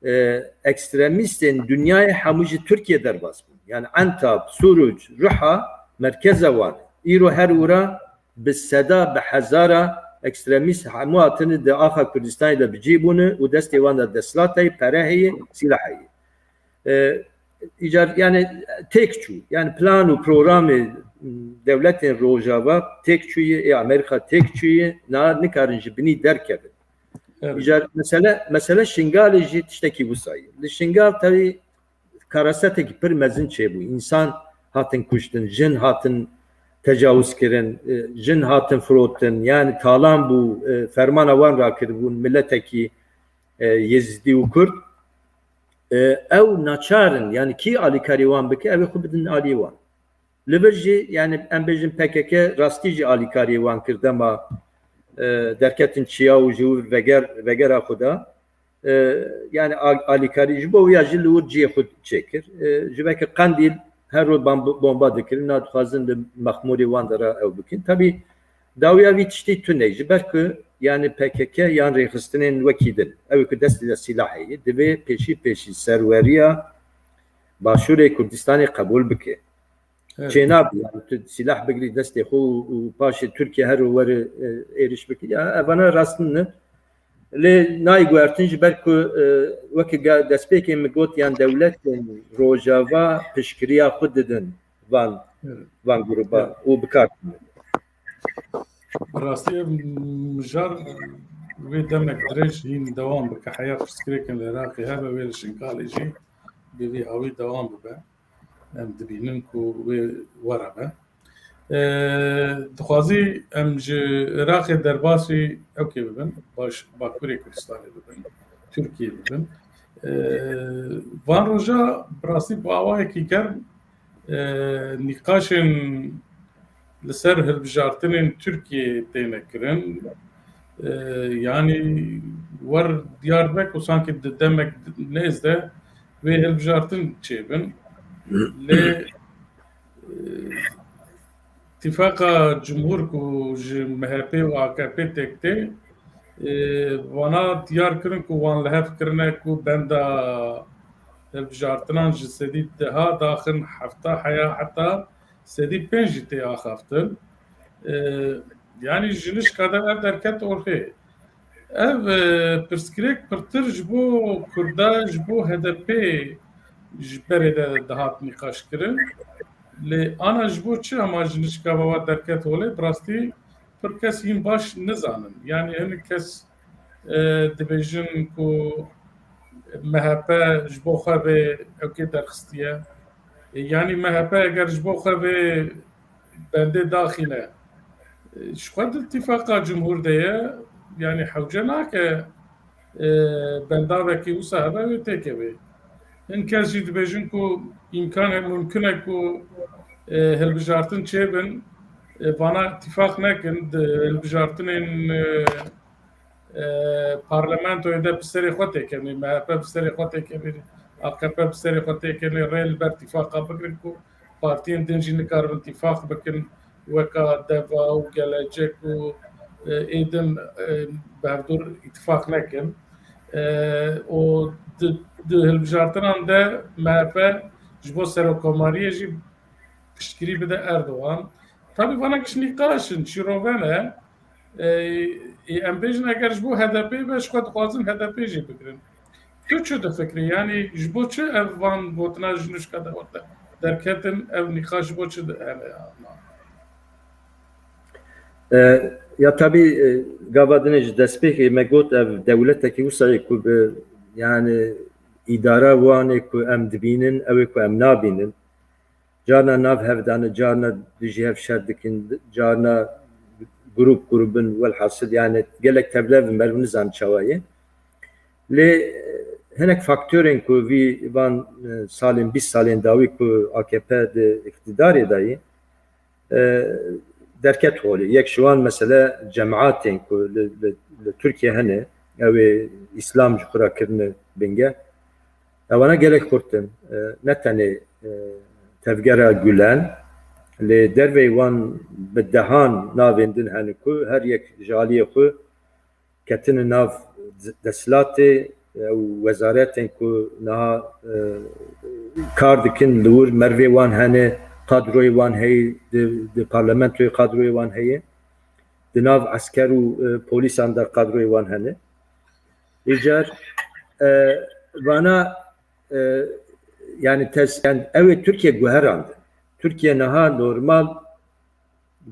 e, ekstremîstên dinyayê hemû ji Tirkiye derbas bûn. Yani Enteb, Suruc, Ruha merkeza wan e. Îro her wira bi seda, bi hezara ekstremîst hemû hatine di axa Kurdistanê de bi cî bûne û destê wan de desthilata ye, pere heye, sîlah heye. E, îcar, yani têk çû. Yani plan û programê dewletên Rojava têk çûye, ê Amerîka têk çûye, na nikarin ji binî derkevin. Evet. Îcar mesele, mesele Şingalê jî tiştekî wisa ye. Li Şingal tevî karasetekî pir mezin çêbû. Însan hatin kuştin, jin hatin tecawizkirin, e, jin hatin firotin, yani talan bû, e, fermana wan rakiribûn, miletekî, e, Yezidî û Kurd. E, ew naçar in, yani kî alîkarî wan bike, ew ê xwe bidin aliyê wan. Li vir jî, yani em bêjin P K K rastî jî alîkariyê wan kir dema, e, derketin çiya û ji wir veger, vegera xwe da. E, yani a-, alîkarî ji bo wî ya jî li wir cihê xwe çêkir. E, ji veke Qendîl her roj bam-, bomba dikirin, na dixwazin li mexmûrê wan de re ew bikin. Tabî dawiya vî tiştî tune, ji ber ku yani P K K yan rêxistinên wekî din, ew ê ku destê de sîlah heye, divê pêşî pêşî serweriya Başûrê Kurdistanê qebûl bike. Evet. Çênabû, yani tu silah bigirî destê xwe û, û paşê Tirkiye her were, e, êrîş bike. Ya, evana rast ne. Lê nayê guhertin ji ber ku, e, weke ga-, destpêkê min got, yan dewletên Rojava piştgiriya xwe didin van, Evet. van gruba Evet. û bi kar tînin. Bi rastî ev mijar wê demek dirêj hîn dewam bike. Heya pirsgirêkên li Iraqê hebe, wê li Şingalê jî bi vî hawî dewam bibe. Em dibînin ku wê were be. E, dixwazî em ji Iraqê derbasî ewkê bibin, baş, Bakurê Kurdistanê bibin, Tirkiyê bibin. E, van roja bi rastî bi awayekî germ, e, nîqaşên li ser hilbijartinên Tirkiyê têne kirin. E, yanî wer diyar be ku sankî di demek nêz de vê hilbijartin çêbin. Lê, e, Tifaqa Cumhur ku ji M H P û A K P têk tê, e, vana diyar kirin ku wan li hev kirine ku benda hilbijartinan ji sedî deha daxin hefta heya heta sedî pênc jî tê axaftin. E, yanî ji nişka de ev derket ortê. Ev, e, pirsgirêk pirtir ji bo Kurda, ji bo H D P ji berê de dihat nîqaş kirin. Lê ana ji bo çi hema ji nişka ve derket holê, bi rastî pir kes hîn baş nizanin. Yanî hinek kes, e, dibêjin ku M H P ji bo xwe vê ewkê derxistiye. E, yanî M H P eger ji bo xwe vê bendê daxîne, e, ji xwe di tifaqa cumhur de ye, yanî hewce nake, e, bendavekî wisa hebe wê têkevê. Hin kes jî dibêjin ku îmkan heye, mumkin e ku, e, hilbijartin çêbin, e, vana îtîfaq nekin, di hilbijartinên, e, e, parlamentoyê de bi serê xwe têkenê, M H P bi serê xwe têkenê, A K P bi serê xwe têkenê, rê li ber tîfaqa bigirin ku partiyên din jî nikaribin tîfaq bikin, weka Deva û Gelecek û, e, ê din, e, bi hevdûr îtîfaq nekin. E, û di, di hilbijartinan de M H P ji bo serokkomariyê jî piştgirî bide Erdogan. Tabî vana giş nîqaş in, şîrove ne. E, e, em bêjin eger ji bo H D P be, ji xwe dixwazin H D P jî bigirin. Tu çi difikirî? Yanî ji bo çi ev van gotina ji nuşka de derketin, ev nîqaş ji bo çi de hene? E, ya tabî, e, gava dinê ji destpêkê me got ev dewletekî wisa ye ku bi, yani îdara wan ê ku em dibînin, ew ê ku em nabînin. Carna nav hev dane, carna dijî hev şer dikin, carna grup grubin, welhasil yani gelek tevlev in, meriv nizan çawa ye. Lê, e, hinek faktorên ku vî van, e, salên, bîst salên dawî ku A K P di îqtidarê de ye, e, derket holê. Yek ji wan mesele cemaatên ku li, li, li Tirkiye hene, ew ê Îslam ji xwe re kirine bingeh. Ewana gelek xurt in. E, ne tenê, e, tevgera Gulen, lê derveyî wan bi dehan navên din hene ku her yek ji aliyê xwe ketine nav desthilatê, ew wezaretên ku niha, e, kar dikin li wir, mervê wan hene, kadroyê wan heye, di, di parlamentoyê kadroyê wan heye, di nav esker û, e, polîsan de kadroyê wan hene. Îcar, e, vana, e, yani tez, yani ew ê Tirkiye guherandin. Tirkiye niha normal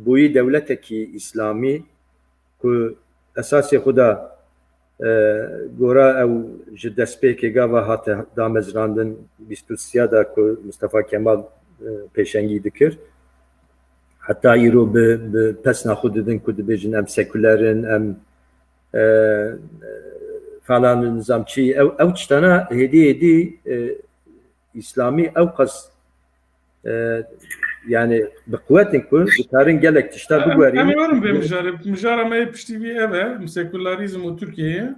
bûyî dewletekî îslamî ku esasê xwe de, e, gora ew ji destpêkê gava hate damezrandin, bîst û sê de ku Mustafa Kemal, e, pêşengî dikir. Heta îro bi, bi pesna xwe didin ku dibêjin em sekuler in, em, e, falan nizam çi, ew, ew tiştana hêdî hêdî, e, îslamî ew qas, e, yani bi quwet in ku dikarin gelek tişta biguherînin. Em ê werin vê mijarê. Mijara me yê piştî vî ev e, sekularîzm û Tirkiyeyê.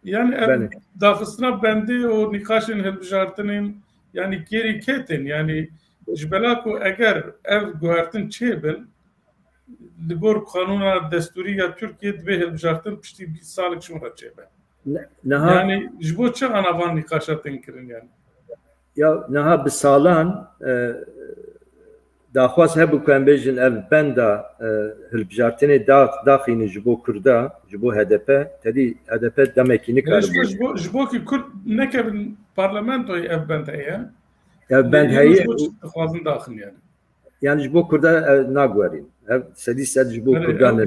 Yani ev daxistina bendê û nîqaşên hilbijartinên, yani kêrî ketên, yani ji bela ku eger ev guhertin çêbin, li gor qanûna destûrî ya Tirkiyê dibê hilbijartin piştî bîst salek ji hûn re çêbe. Niha yani ji bo çi ana van nîqaşa tên kirin yani? Ya niha bi salan, e, daxwaz hebû ku em bêjin ev benda, e, hilbijartinê dax-, daxîne ji bo Kurda, ji bo H D P, tedî H D P demekî nikare. Ji bo, ji bo, ji bo ki Kurd nekevin parlamentoyê ev bend heye. Ev bend heye. Ji bo çi dixwazin daxin yani? Yani ji bo Kurda, e, naguherîn. Ev sedî sed ji bo Kurda ne.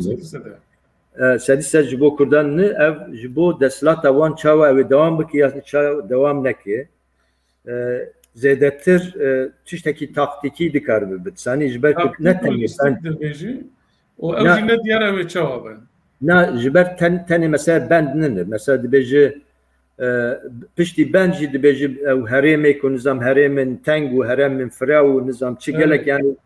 E, sedî sed ji bo Kurdan ne, ev ji bo desthilata wan çawa ew ê dewam bike ya çawa dewam neke. E, zêdetir, e, tiştekî taktîkî dikaribe bit. Sanî ji ber ku ne tenê ben dibêjî û ew jî ne diyar ew ê çawa be. Na ji ber ten, tenê mesela bend nine. Mesela dibêje, e, piştî bend jî dibêje ew herêmê ku nizam herêmên teng û herêmên fira û nizam çi gelek yani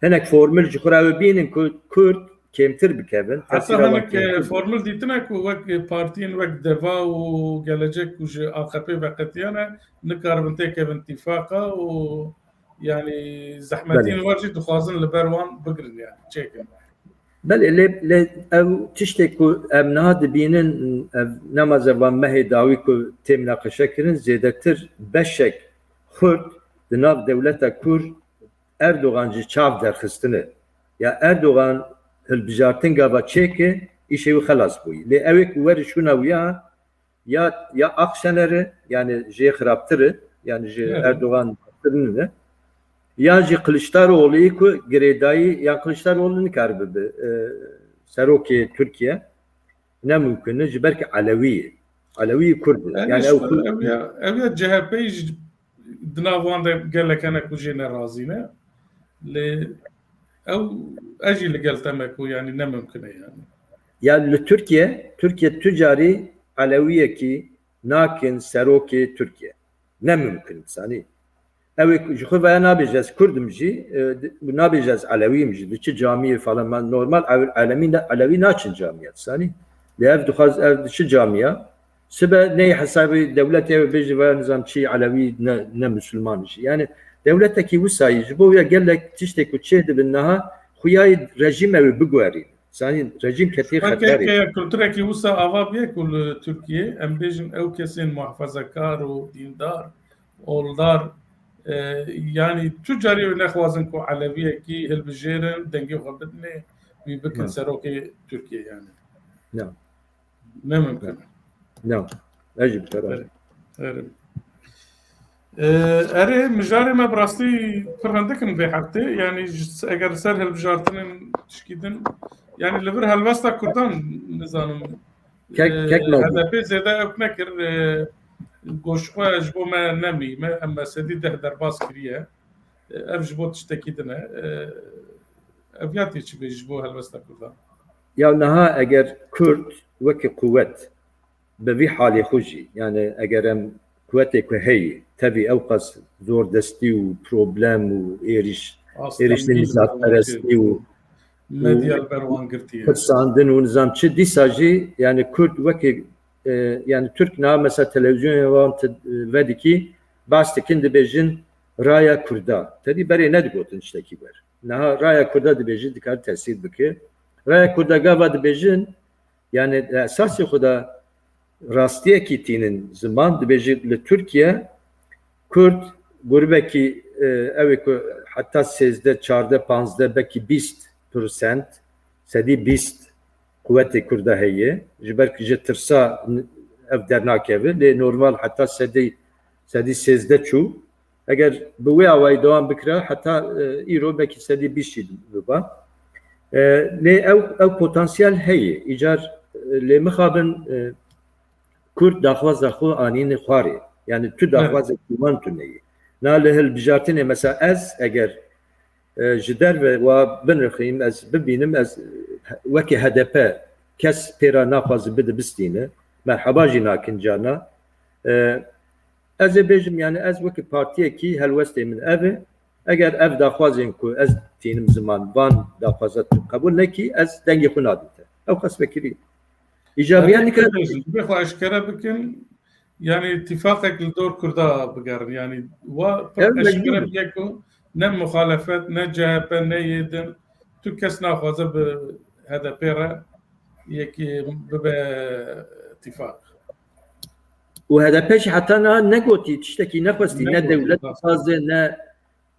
hinek formül ji xwe re ew bînin ku Kurd kêmtir bikevin. Heta hinek, e, formül dîtine ku wek, e, partiyên wek Deva û Gelecek ku ji A K P veqetiyane nikaribin têkevin tîfaqa û yani zehmetiyên wan jî dixwazin li ber wan bigirin yani çêkin. Belê, lê, lê ew tiştê ku em niha dibînin, ev nemaze van mehê dawî ku tê minaqeşe kirin, zêdetir beşek xurt di nav dewleta Kurd Erdogan ji çav derxistine. Ya Erdogan hilbijartin gava çêke, îşê wî xelas bûyî. Lê ew ê ku were şûna wî ya, ya, ya Akşener e, yani jê xirabtir e, yani ji Erdogan baştir nine. Yan jî Kiliçdaroglu ku girêdayî, yan Kiliçdaroglu nikaribe bi, e, serokê Tirkiye. Ne mumkin e, ji ber ki Elewî ye. Elewî Kurd e. Yani ew Kurd. Ew ya, ew ya C H P jî di nav wan de gelek hene ku jê nerazî ne. Lê ew, ez jî li gel te me ku yani ne mumkin e yani. Ya li Tirkiye, Tirkiye tu carî Elewiyekî nakin serokê Tirkiye. Ne mumkin, sanî. Ew ê ji xwe veya nabêje ez Kurd im jî, e, nabêje ez Elewî im jî, di çi camiyê falan, normal ew Elewî ne, Elewî naçin camiya, sanî. Lê ev dixwaz, ev di çi camiya? Sibe neyê hesabê dewletê ew bêje veya nizam çi Elewî ne, ne Musulman jî. Yani Dewletekî wisayî ji bo ya gelek tiştê ku çê dibin niha xuyayî rejîm ew ê biguherîn. Zanîn rejîm ketî xeterê. Kulturekî wisa ava bûye ku li Tirkiyê em bêjin ew kesên muhafazekar û dîndar, oldar, e, yanî tu carî wê nexwazin ku elewiyekî hilbijêrin, dengê xwe bidinê, wî bikin serokê Tirkiyê yani. Na. Ne mimkun. Na. Ez jî bi te re. Erê. Erê, mijarê me bi rastî pir hindik in vê heftê. Yanî eger ser hilbijartinên tişkî din, yanî li vir helwesta Kurdan nizanim. Kek, kek H D P zêde ew nekir, goşxwe ji bo me nemî me, em me sedî deh derbas kiriye. Ev ji bo tiştekî din e. Ev ya tê çi bê ji bo helwesta Kurdan? Ya niha eger Kurd wekî quwet bi vî halê xwe jî, yani eger em quwetê ku heyî, tevî ew qas zordestî û problem û êrîş, êrişên nîzadperestî û medya li ber wan girtiye. Pirsandin û nizam çi dîsa jî, yani Kurd wekî, e, yani Türk niha mesela televizyonê wan vedikî, bas dikin dibêjin raya Kurda. Tedî berê nedigotin tiştekî wer. Niha raya Kurda dibêjin dikar tesîr bike. Raya Kurda gava dibêjin, yani esasê xwe de rastiyekî tînin ziman, dibêjin li Tirkiye Kurd grûbekî, e, ew ê ku heta sêzdeh, çardeh, panzdeh, belkî bîst prosent, sedî bîst quwetê Kurda heye. Ji ber ji tirsa ev dernakeve. Lê normal heta sedî, sedî sêzdeh çû. Eger bi wê awayî dewam bikira, heta, e, îro belkî sedî bîst jî biba. E, lê ew, ew potansiyel heye. Îcar, e, lê mixabin, e, Kurd daxwaza xwe anîne xwarê. Yani tu daxwazekî wan tune ye. Na li hilbijartinê mesela ez eger, e, ji derve wa binirxîm, ez bibînim, ez, e, wekî H D P kes pê re naxwaze bide bistîne, merheba jî nakin carna. E, ez ê bêjim, yani ez wekî partiyekî helwestê min ev e. Eger ev daxwazên ku ez tînim ziman van daxwaza tu qebûl nekî, ez dengê xwe nadim te. Ew qas vekirî. Îcabiya nikare. Bê xwe eşkere bikin, yani îtîfaqek li dor Kurda bigerin. Yani wa pir eşkere bûye ku ne muxalefet, ne C H P, ne yê din, tu kes naxwaze bi H D P re yekî bibe îtîfaq. Û H D P jî heta niha negotî, tiştekî nexwestî, ne dewlet dixwaze, ne,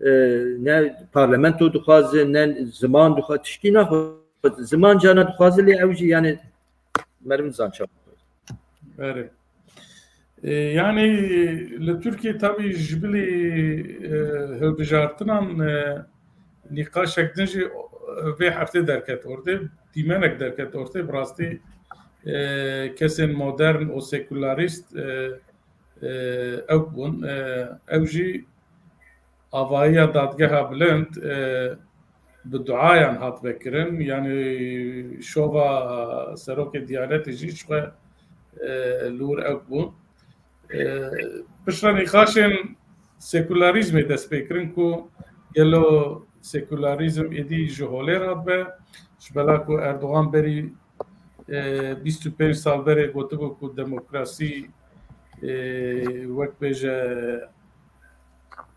e, ne parlamento dixwaze, ne ziman dixwaze, tişkî naxwaze. Ziman cana dixwaze lê ew jî yani meriv nizan çawa. Erê. E, yani li Tirkiyê tabî ji bilî, e, hilbijartinan, e, nîqaşek din jî, e, vê heftê derket ortê, dîmenek derket ortê, bi rastî, e, kesên modern û sekularîst, e, e, ew bûn. E, ew jî avahiya dadgeha bilind, e, bi duayan hat vekirin. Yani şova serokê Diyanetê jî ji xwe, e, li wir ew bûn. E, piştre nîqaşên sekularîzmê dest pê kirin ku gelo sekularîzm êdî ji holê re dibe, ji bela ku Erdogan berî, e, bîst û pênc sal berê gotibû ku demokrasî, e, wek bêje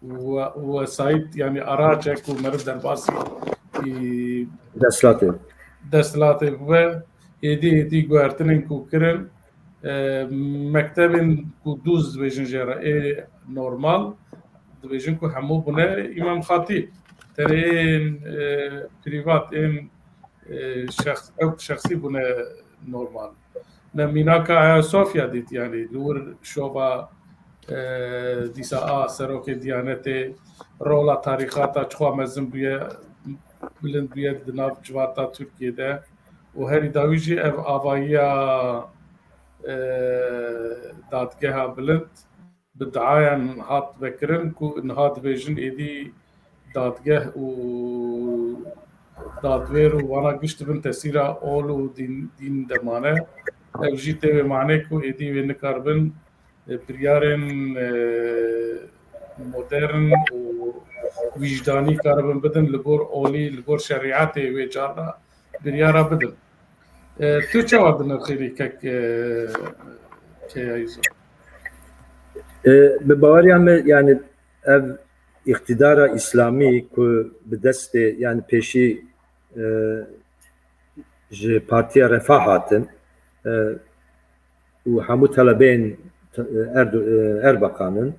we-, wesayît, yani araç e ku meriv derbasî, e, Desthilatê. desthilatê bibe, êdî êdî guhertinên ku kirin, e, mektebên ku dûz dibêjin jê re ê normal, dibêjin ku hemû bûne Îmam Xatîb. Tenê ên, e, prîvat, ên, e, şexs-, ew şexsî bûne normal. Me mînaka Ayasofya dît, yani li wir şova, e, dîsa a serokê Diyanetê, rola tarîxata çixwa mezin bûye, bilind bûye di nav civata Tirkiyê de. Û herî dawî jî ev avahiya, e, dadgeha bilind bi diayan hat vekirin ku niha dibêjin êdî dadgeh û dadwêr û wana giş dibin tesîra ol û dîn, dîn de mane. Ev jî tê wê manê ku êdî wê nikaribin, e, biryarên, e, modern û wijdanî karibin bidin li gor olî, li gor şerîetê wê carna biryara bidin. E, tu çawa dinirxînî kek, e, Keyayîzo? E, bi baweriya me, yani ev îqtîdara îslamî ku bi destê, yani pêşî, e, ji Partiya Refah hatin, e, û hemû telebeyên te-, Erdo-, e, Erbakan in.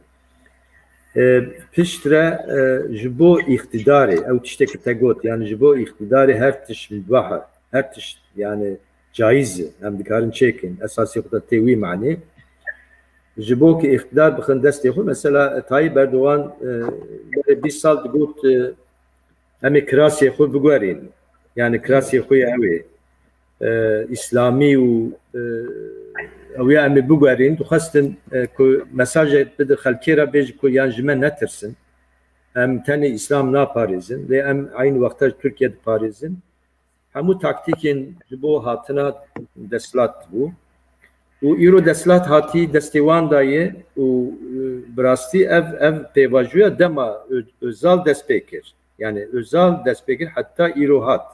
E, piştre, e, ji bo îqtîdarê, ew tiştê ku te got, yani ji bo îqtîdarê her tişt mubah e, her tişt, yani caiz e, em dikarin çêkin, esasê xwe de tê wî manê. Ji bo ku îqtîdar bixin destê xwe, mesela Tayyip Erdogan, e, berê bîst sal digot, e, em ê kirasê xwe biguherîn. Yani kirasê xwe ye ew ê, e, îslamî û, e, ew ya em ê biguherîn. Dixwestin, e, ku mesajek bide xelkê re, bêje ku yan ji me netirsin. Em tenê îslam naparêzin, lê em eynî wexta ji Tirkiye diparêzin. Hemû taktîkên ji bo hatina desthilat bû. Û îro desthilat hatî destê wan dayê û, e, bi rastî ev, ev pêvajoya dema Ö-, Özal dest pê kir. Yani Özal dest pê kir, heta îro hat.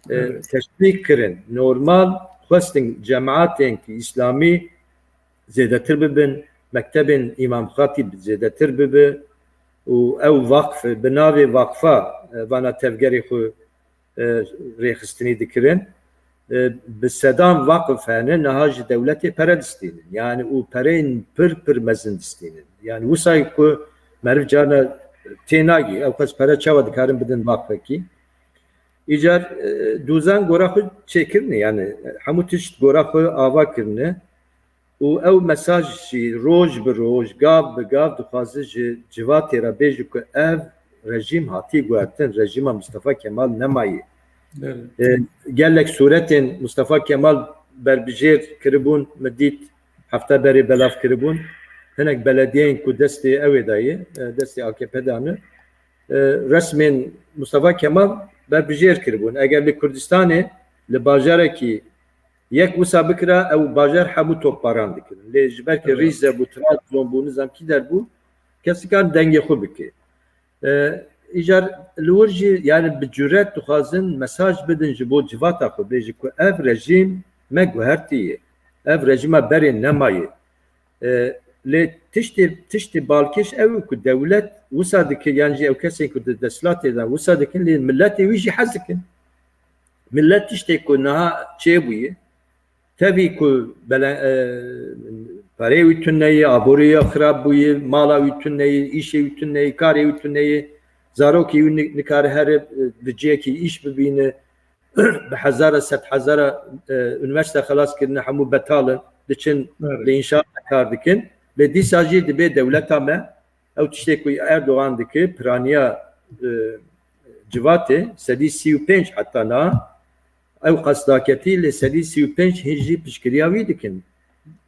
E, Evet. Teşvîk kirin. Normal xwestin cemaatên ki îslamî zêdetir bibin, mektebên Îmam Xatîb zêdetir bibe û ew vaqf, bi navê vaqfa, e, vana tevgerê xwe, e, rêxistinî dikirin. E, bi sedan vaqf hene, niha ji dewletê pere distînin. Yani û pereyên pir, pir mezin distînin. Yani wisayê ku meriv carna tênagî, ew qas pere çawa dikarin bidin vaqfekî? Îcar, e, dûzan gora xwe çêkirine, yani hemû tişt gora xwe ava kirine. Û ew mesaj jî roj bi roj, gav bi gav dixwaze ji civatê re bêje ku ev rejîm hatî guhertin, rejîma Mustafa Kemal nemayê. Evet. E, gelek sûretên Mustafa Kemal berbijêr kiribûn, min dît hefta berê belav kiribûn. Hinek belediyeyên ku destê ew ê dayê, e, destê A K P dane, e, resmên Mustafa Kemal berbijêr kiribûn. Eger li Kurdistanê, li bajarekî yek wisa bikira, ew bajar hemû topbaran dikirin. Lê ji ber ku Evet. Rîze bû, Trabzon bû, nizam kî der bû, kes nikan dengê xwe bike. E, îcar li wir jî, yani bi cüret dixwazin mesaj bidin ji bo civata xwe, bêje ku ev rejîm me guhertiye. Ev rejîma berê nemayê. E, lê tiştê, tiştê balkêş ew e ku dewlet wisa dike, yan jî ew kesên ku di desthilatê de wisa dikin, lê miletê wî jî hez dikin. Milet tiştê ku niha çêbûye, tevî ku bele-, e, perê wî tune ye, aborî ya xirab bûye, mala wî tune ye, îşê wî tune ye, karê wî tune ye, zarokê wî ni-, nikare here, e, bi cihekî îş bibîne, bi hezara, sed hezara, e, unîversîte xelas kirine, hemû betal in, diçin Evet. li înşaat kar dikin. Lê dîsa jî dibê dewleta me, ew tiştê ku Erdogan dike, piraniya, e, civatê, sedî sî û pênc heta niha, ew qas daketî, lê sedî sî û pênc hîn jî piştgiriya wî dikin.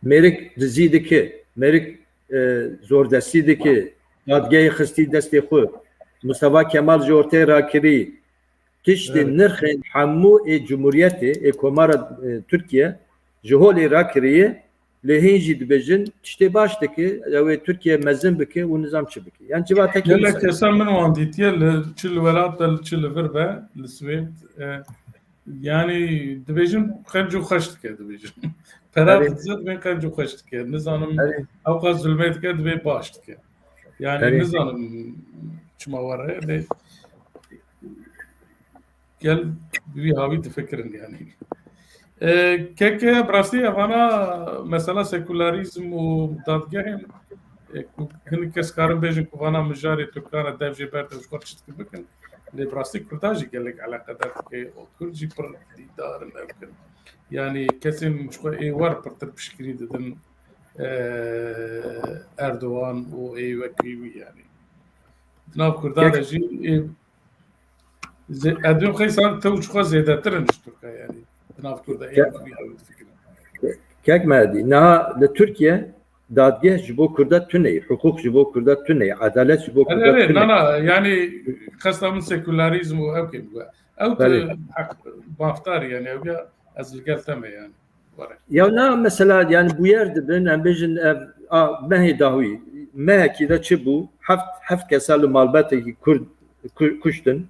Mêrik dizî dike, mêrik, e, zordestî dike, dadgehê xistî destê xwe, Mustafa Kemal ji ortê rakirî, tiştê Evet. nirxên hemû ê cumhuriyetê, ê komara, e, Tirkiye ji holê rakiriye, lê hîn jî dibêjin tiştê baş dike, ew ê Tirkiye mezin bike û nizam çi bike. Yan civatekî Gelek insan. Kesa min wan dîtiye, li, çi li welat be, çi li vir be, li Swêd, e, yani dibêjin qenc û xweş dike, dibêjin. Pera Erê. Didizin, dibên qenc û xweş dike. Nizanim Erê. Ew qas zulmê dike, dibê baş dike. Yani Erê. Nizanim çima were, lê gel bi vî havî difikirin yani. E, keke, bi rastî evana mesela sekularîzm û dadgehên, e, ku hinek kes karin bêjin ku vana mijarê Tirkan e, dev jê berde û ji xwe çi dikin bikin. Lê bi rastî Kurda jî gelek eleqedar dike û Kurd jî pir dîdar in ew kin. Yani kesên ji xwe ê wer pirtir piştgirî didin, e, Erdogan û ê wekî wî yani. Di nav Kurda Kek- de jî, e, Zê-, ez dibêm xeysan te û çiqa zêdetir in ji Tirka, yani. Di nav Kurda, ê Ke-, Kurda, ew difikirin. Kek Mehdi, niha li Tirkiye dadgeh ji bo Kurda tune ye, hiqûq ji bo Kurda tune ye, edalet ji bo Erê, Kurda erê, tune ye. Na, na, yani, qesta min sekularîzm û ew kêm bû. Ew Belê. Heq, mafdar, yani, ew ya, ez li gel te me, yani. Were. Ya na mesela, yani bûyer dibin, em bêjin ev, a, mehê dahwî, mehekî de çi bû? Heft, heft kesa li malbetekî Kurd ku-, kuştin,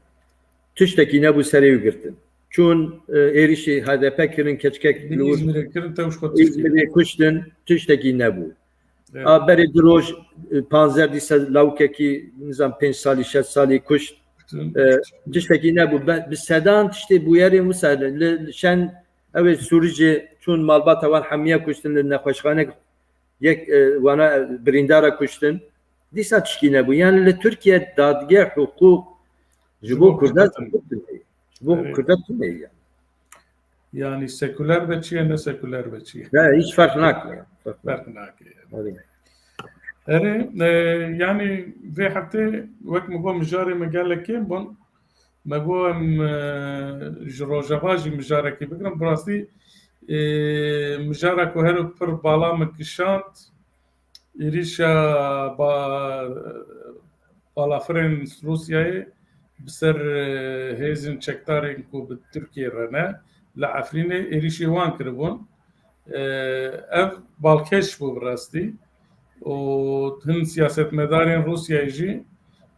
tiştekî nebû serê wî girtin. Çûn, e, êrişî H D P kirin, keçikek li wir Îzmîrê kirin, te û ji xwe tiştî. Îzmîrê kuştin, tiştekî nebû. Evet. A berê du roj, e, panzer dîsa lawikekî, nizam pênc salî, şeş salî kuşt. Tüm- E, tiştekî nebû. Be-, bi sedan tiştê bûyerên wisa li, li şen ew ê Sûricê çûn malbata wan hemiye kuştin, li nexweşxanek yek, e, wana, e, birîndara kuştin. Dîsa tişkî nebû. Yani li Tirkiye dadgeh, hukuk ji bo Kurda tune ye. Ji bo Kurda tune ye. Yani sekuler ve çi ye, ne sekuler ve çi ye. Ya, hiç fark nake. Fark nake. Erê, e, yani vê heftê wek min got mijarê me gelek kêm bûn. Me got em, e, ji Rojava jî mijarekê bigirin. Bi rastî, e, mijara ku her pir bala min kişand, êrîşa ba-, balafirên Rûsyayê bi ser, e, hêzên çekdarên ku bi Tirkiyê re ne, li Efrînê êrîşê wan kiribûn. E, ev balkêş bû bi rastî. Û hin siyasetmedarên Rûsyayê jî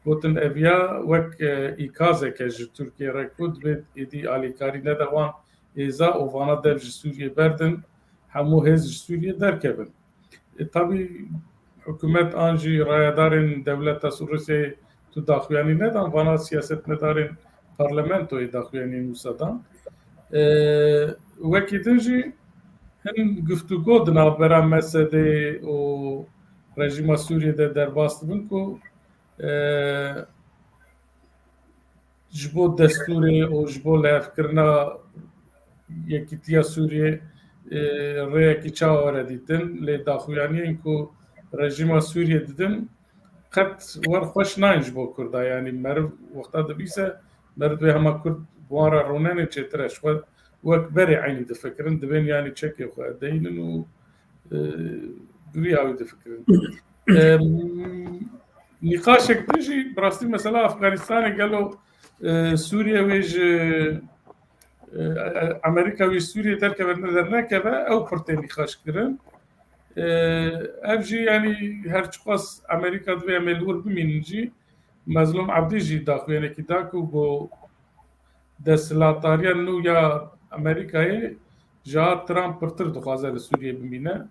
gotin ev ya wek, e, îkazeke ji Tirkiyê re ku dibê êdî alîkarî nede wan hêza û vana dev ji Sûriyê berdin, hemû hêz ji Sûriyê derkevin. E, tabî hikûmet an jî rayedarên dewleta Rûsyayê tu daxuyanî nedan, vana siyasetmedarên parlamentoyê daxuyanî wisa dan. E, wekî din jî hin guftûgo di navbera M S D û rejîma Sûriyê de derbas dibin ku, e, ji bo destûrê û ji bo lihevkirina Yekîtiya Sûriyê, e, rêyekî çawa were dîtin, lê daxuyaniyên ku rejîma Sûriyê didin, qet wer xweş nayên ji bo Kurda. Yanî meriv wexta dibîse, meriv dibê hema Kurd bi wan re rûnenê çêtir e. Ji xwe wek berê eynî difikirin, dibên yanî çekê xwe deynin û, e, bi vî awî difikirin. E, nîqaşek din jî, bi rastî mesela Afganistanê gelo, e, Sûriye wê ji, e, e, Amerîka wê Sûriye derkeve ne dernekeve, ew pir tê nîqaş kirin. E, ev jî, yanî her çiqas Amerîka divê em ê li wir bimînin jî, Mezlûm Ebdî jî daxuyanekî da ku got desthilatdariya nû ya Amerîkayê ji a Trump pirtir dixwaze li Sûriyê bimîne.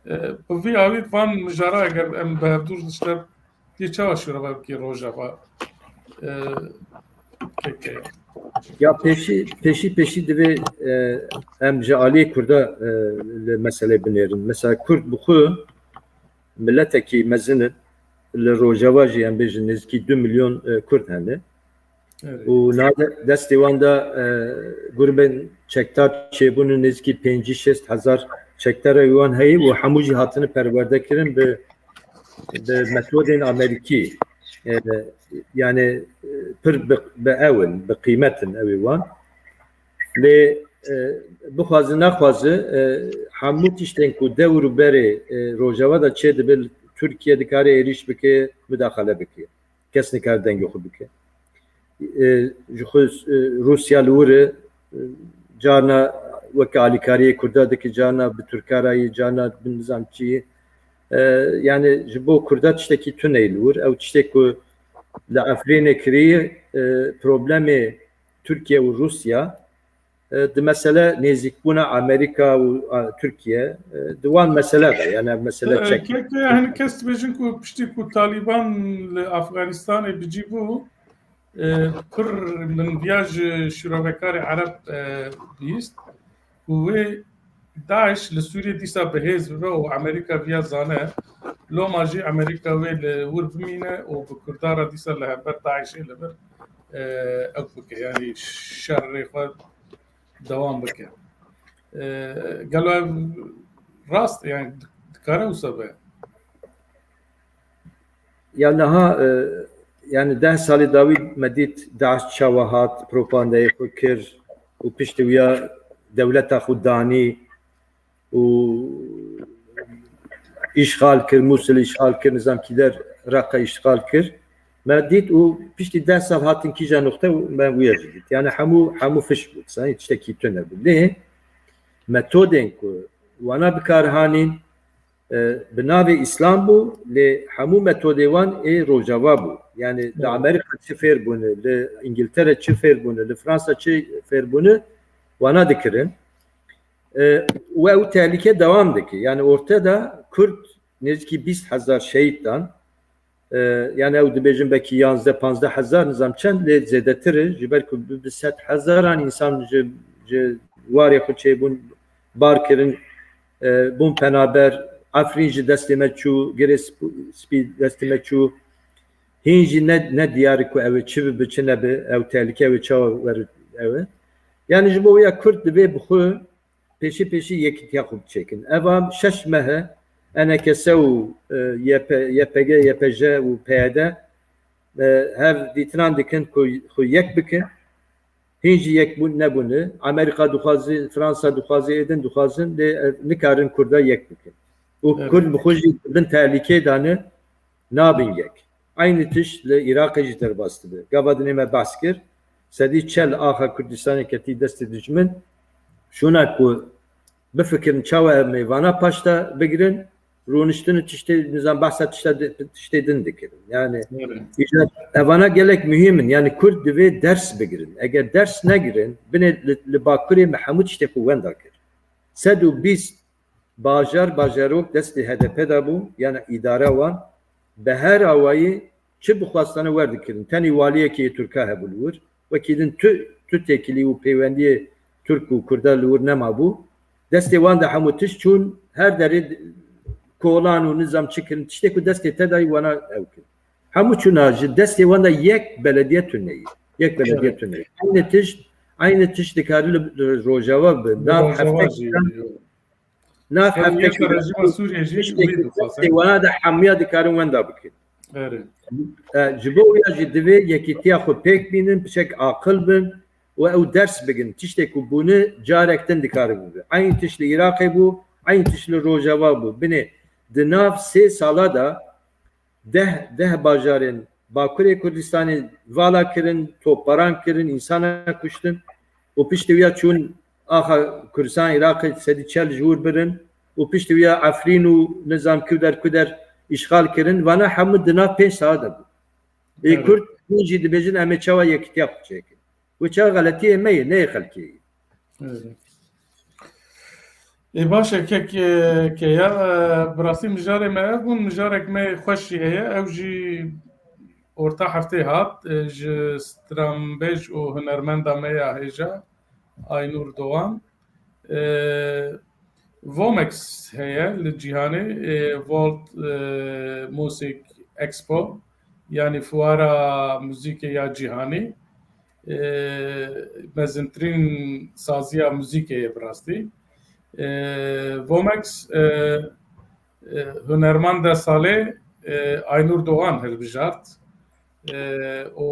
E, bi vî awî van mijara eger em bi hevdûr dişte tê çawa şûrava bikî Rojava? E, pêke. Ya pêşî, pêşî, pêşî divê, e, em ji aliyê Kurda, e, li meselê binêrin. Mesela Kurd bi xwe miletekî mezin in. Li Rojava jî em bêjin nêzîkî du milyon, e, Kurd hene. Evet. Û niha de-, destê wan de, e, grûbên çekdar çêbûne nêzîkî pêncî şêst hezar çekdara wan heye û hemû jî hatine perwerde kirin bi, bi metodên Amerîkî. E, yani, e, pir bi, bi ew in, bi qîmet in ew ê wan. Lê, e, bixwaze nexwaze, e, hemû tiştên ku dewr û berê, e, Rojava de çêdibe, li Tirkiye dikare êrîş bike, mudaxale bike. Kes nikare dengê xwe bike. E, ji xwe, e, Rûsya li wir e, e, carna weke alîkariyê Kurda dike, carna bi Tirka re yê, carna bi nizam çi yê. E, yani ji bo Kurda tiştekî tune ye li wir. Ew tiştê ku li Efrînê kiriye, e, problemê Tirkiye û Rûsya, e, di mesele nêzîkbûna Amerîka û, a, Tirkiye, e, di wan mesele de, yani ev mesele E, çek. Ke-, ke-, yani kes dibêjin ku piştî ku Talîban li Afganistanê bi cî bû, e, pir min viya ji şîrovekarê Ereb, e, bihîst ku wê DAIŞ li Sûriyê dîsa bi hêz bibe û Amerîka viya zane. Loma jî Amerîka wê li wir bimîne û bi Kurda re dîsa li hember DAIŞê li vir, e, ew bike, yanî şerê xwe dewam bike. E, gelo ev rast e, yani di-, dikare wisa be? Ya niha, e, yani deh salê dawî me dît DAIŞ çawa hat, propagandayê xwe kir û piştî wiya dewleta xwe danî û îşxal kir, Mûsil îşxal kir, nizam kîder Reqa îşxal kir. Me dît û piştî deh sal hatin kîja nuqte û me wiya jî dît. Yani hemû, hemû fiş bû. Sanî tiştekî tune bû. Lê metodên ku wana bi kar hanîn, e, bi navê Îslam bû, lê hemû metodê wan ê Rojava bû. Yani li Evet. Amerîka çi fêr bûne, li Îngiltere çi fêr bûne, li Fransa çi fêr bûne, wana dikirin. E, û ew tehlike dewam dike. Yani ortada Kurd nêzîkî bîst hezar şehîd dan. E, yani ew dibêjin belkî yanzdeh panzdeh hezar, nizam çend, lê zêdetir e, ji ber ku bi, bi sed hezaran însan ji, ji warê xwe çêbûn, bar kirin, e, bûn penaber, Efrîn ji destê me çû, Girê Sp-, Spî destê me çû. Hîn jî ne, ne diyar e ku ew ê çi bibe, çi nebe, ew tehlike ew ê çawa were ew ê. Yani ji bo wê ya Kurd divê bi xwe pêşî pêşî yekîtiya xwe biçêkin. Eva şeş meh e, E N K S û, e, Y P, Y P G, Y P J û P Y D, e, hev dîtinan dikin ku xwe yek bikin. Hîn jî yek bûn nebûne. Amerîka dixwaze, Fransa dixwaze, êdin dixwazin, lê, e, nikarin Kurda yek bikin. Û Evet. Kurd bi xwe jî bin tehlîkê dane, nabin yek. Aynı tişt li Iraqê jî derbas dibe. Gava dinê me behs kir, sedî çel axa Kurdistanê ketî destê dijmin. Şûna ku bifikirin çawa em ê vana paşta bigirin, rûniştin û tiştê, nizam behsa tişta di-, tiştê din dikirin. Yani, Evet. îcar, evana gelek muhîm in. Yani Kurd divê ders bigirin. Eger ders negirin, binê li, li Bakurê me hemû tiştê xwe wenda kir. Sed û bîst bajar, bajarok destê H D P de bû, yani îdara wan, bi her awayî çi bixwastane werdikirin. Tenê waliyekî yê Tirka hebû li wir. Wekî din tu, tu têkilî û pêwendiyê Tirk û Kurda li wir nemabû. Destê wan de hemû tişt çûn, her derê kolan û nizam çi kirin, tiştê ku destê te dayî wana ew kir. Hemû çûna ji destê wan de yek belediye tune ye. Yek belediye Evet. tune ye. Aynı tişt, aynı tişt dikare li, li Rojava bi. Nav Rojava heftek jî. Nav Her heftek yek rejîma Sûriyê jî tiştê wî ku dixwaze. Destê wana de hemiya dikarin wenda bikin. Erê. E, ji bo wî ya jî divê yekîtiya xwe pêk bînin, piçek aqil bin û ew ders bigin. Tiştê ku bûne carek din dikare bibe. Eyn tişt li Iraqê bû, eyn tişt li Rojava bû. Binê di nav sê sala de deh, deh bajarên Bakurê Kurdistanê vala kirin, topbaran kirin, însana kuştin û piştî wî ya çûn axa Kurdistan Iraqê sedî çel ji wir birin û piştî wî ya Efrîn û nizam kuder kuder îşxal kirin. Vana hemû di nav pênc saet de bû. Ê Evet. Kurd hûn jî dibêjin em ê çawa yekîtiya xwe çêkin. Wê çawa xeletiyê me ye, ne yê xelkê ye. Evet. Ê, baş e, kek, e, ke ya, e, bi rastî mijarê me ev bûn, mijarek me xweş jî heye. Ew jî orta heftê hat, e, ji stranbêj û hunermenda me ya hêja, Aynur Doğan. E, Vomex heye li cîhanê, e, World, e, Music Expo, yanî fuara muzîkê ya cîhanî. E, mezintirîn saziya muzîkê ye bi rastî. E, Vomex, e, e, hunermanda salê, e, Aynur Doğan hilbijart. E, û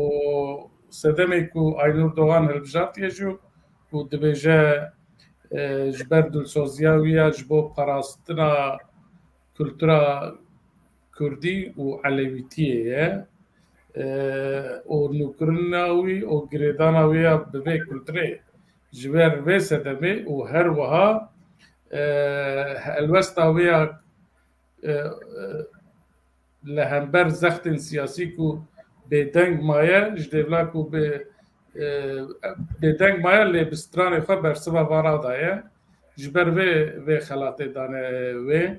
sedemê ku Aynur Doğan hilbijartiye jî ku dibêje, e, ji ber dilsoziya wî ya ji bo parastina kultura kurdî û elewîtiyê ye, e, û nûkirina wî û girêdana wî ya bi vê kulturê ji ber vê sedemê û her wiha, e, helwesta wî ya, e, e, li hember zextên siyasî ku bêdeng maye, ji dêvla ku bi, e, bêdeng maye lê bi stranê xwe bersiva vana daye. Ji ber vê, vê xelatê dane wê.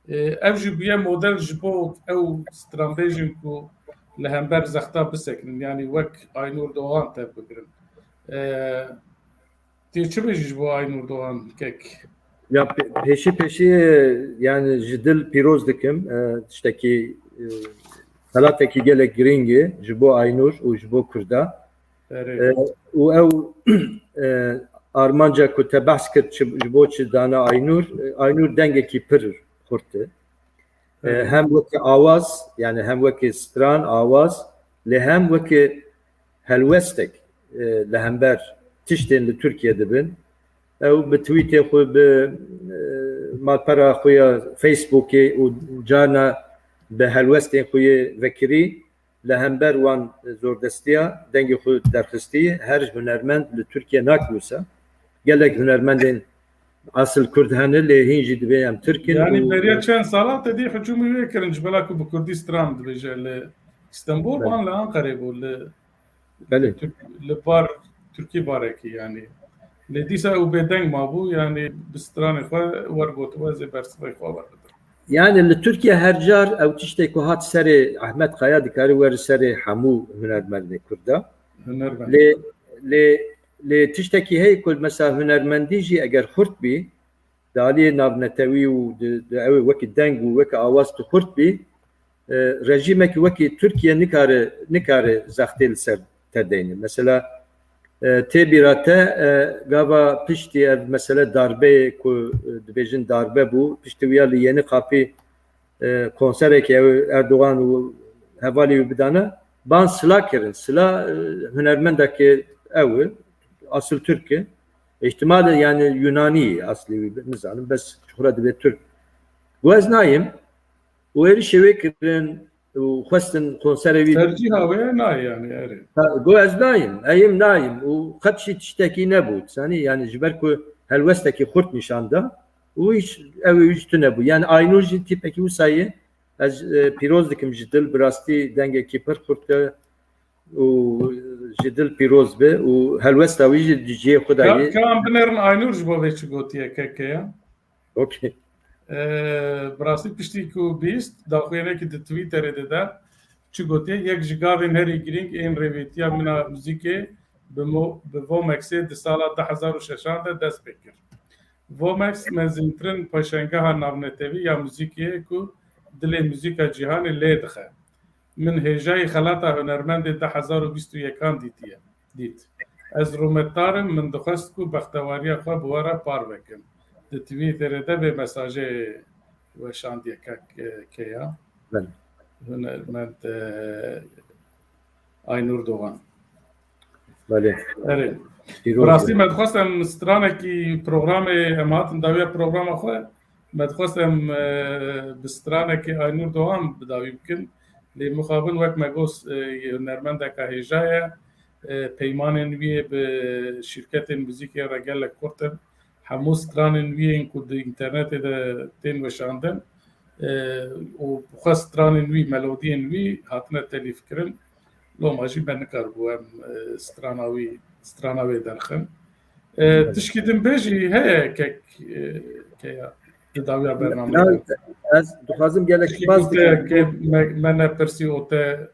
E, ev jî bûye model ji bo ew stranbêjin ku li hember zexta bisekinin, yanî wek Aynur Doğan tev bigirin. E, Tê çi bêjî ji bo Aynur Doğan kek? Ya pê-, pêşî pêşî, yani ji dil pîroz dikim. E, tiştekî, e, xelatekî gelek girîng e ji bo Aynur û ji bo Kurda. Erê. E, û ew, e, armanca ku te behs kir çi, ji bo çi dana Aynur, e, Aynur dengekî pir xurt e. E, Evet. Hem weke awaz, yani hem weke stran, awaz, lê hem weke helwestek, e, li hember tiştên li Tirkiye dibin. Ew bi tweetê xwe, bi, e, malpera xwe ya Facebookê û carna bi helwestên xwe yê vekirî li hember wan zordestiya dengê xwe derxistî. Her hunermend li Tirkiye, nak wisa, gelek hunermendên asil Kurd hene, lê hîn jî dibê em Tirk in Yani û beriya çend sala te dî hicûmî wê kirin, ji bela ku bi Kurdî stran dibêje li Stenbol, Belê. An li Anqerê bû, li, Belê. Li Tirk-, li bar Tirkî barekî yani. Lê dîsa ew bêdeng mabû, yani bi stranê xwe wergot, ez ê bersivê xwe werbidim. Yani li Tirkiye her car ew tiştê ku hat serê Ahmet Kaya dikare were serê hemû hunermendê Kurda. Hunermend. Lê, lê, lê tiştekî heye ku mesela hunermendî jî eger xurt bî, di aliyê navnetewî û di, di ew wekî deng û wekî awaz tu xurt bî, e, rejîmekî wekî Tirkiye nikare, nikare zextê li ser te deyne. Mesela, e, tê bîra te, e, gava piştî ev mesele darbeyê ku, e, dibêjin darbe bû, piştî wiya li Yeni Kapı, e, konserekî ew Erdogan û hevalê wî bidane, ban sila kirin. Sila, e, hunermendekê ew e, asil Tirk e. Îhtimal e, yani Yunanî aslê wî, nizanim, bes ji xwe re dibe Tirk. Got ez nayêm. Û êrişê wê kirin û xwestin konserê wî. Tercîha wê nayê yani, erê. Ha, got ez nayêm, eyêm nayêm û qet jî tiştekî nebû. Zanî, yani ji ber ku helwestekî xurt nîşan da û hiç ew ê wî jî tune bû. Yani Aynur jî tîpekî wisa ye. Ez, e, pîroz dikim ji dil, bi rastî dengekî pir xurt e û ji dil pîroz be û helwesta wî jî di cihê xwe de ye. Ka, ka em binêrin Aynur ji bo vê çi gotiye, keke ya? Okey. Ee, bi rastî piştî ku bîst, daxuyanekî di Twitterê de de çi gotiye, yek ji gavên herî girîng ên rêvîtiya min a muzîkê bi mo-, bi Vomexê di sala du hezar û şeşan de dest pê kir. Vomex mezîntirin pêşengeha navnetewî ya muzîkê ye ku dilê muzîka cîhanê lê dixe. Min hêjayî xelata hunermendê du hezar û bîst û yekan dîtiye, dît. Ez rûmetdar im, min dixwest ku bextewariya xwe bi we re parve kim. Di Twitterê de vê mesajê weşandiye kek, e, Keya. Belê. Hunermend, e, Aynur Doğan. Belê. Erê. Pîroz Bi rastî be. Me dixwest em stranekî programê, em hatin dawiya programa xwe, me dixwest em, e, bi stranekî Aynur Doğan bi dawî bikin. Lê mixabin wek me got, e, hunermendeka hêja ye. E, peymanên wî yê bi şîrketên muzîkê re gelek xurt in. Hemû stranên wî yên ku di înternetê de tên weşandin, e, û bi xwe stranên wî, melodiyên wî hatine telîfkirin. Loma jî me nikaribû em, e, strana wî, strana wê derxin. E, Evet. Tişkî din bêjî heye kek, e, Keya, di dawiya bernameyê de? Ez dixwazim gelek Tişkî spas ku te, dikim. Ke me, me nepirsî û te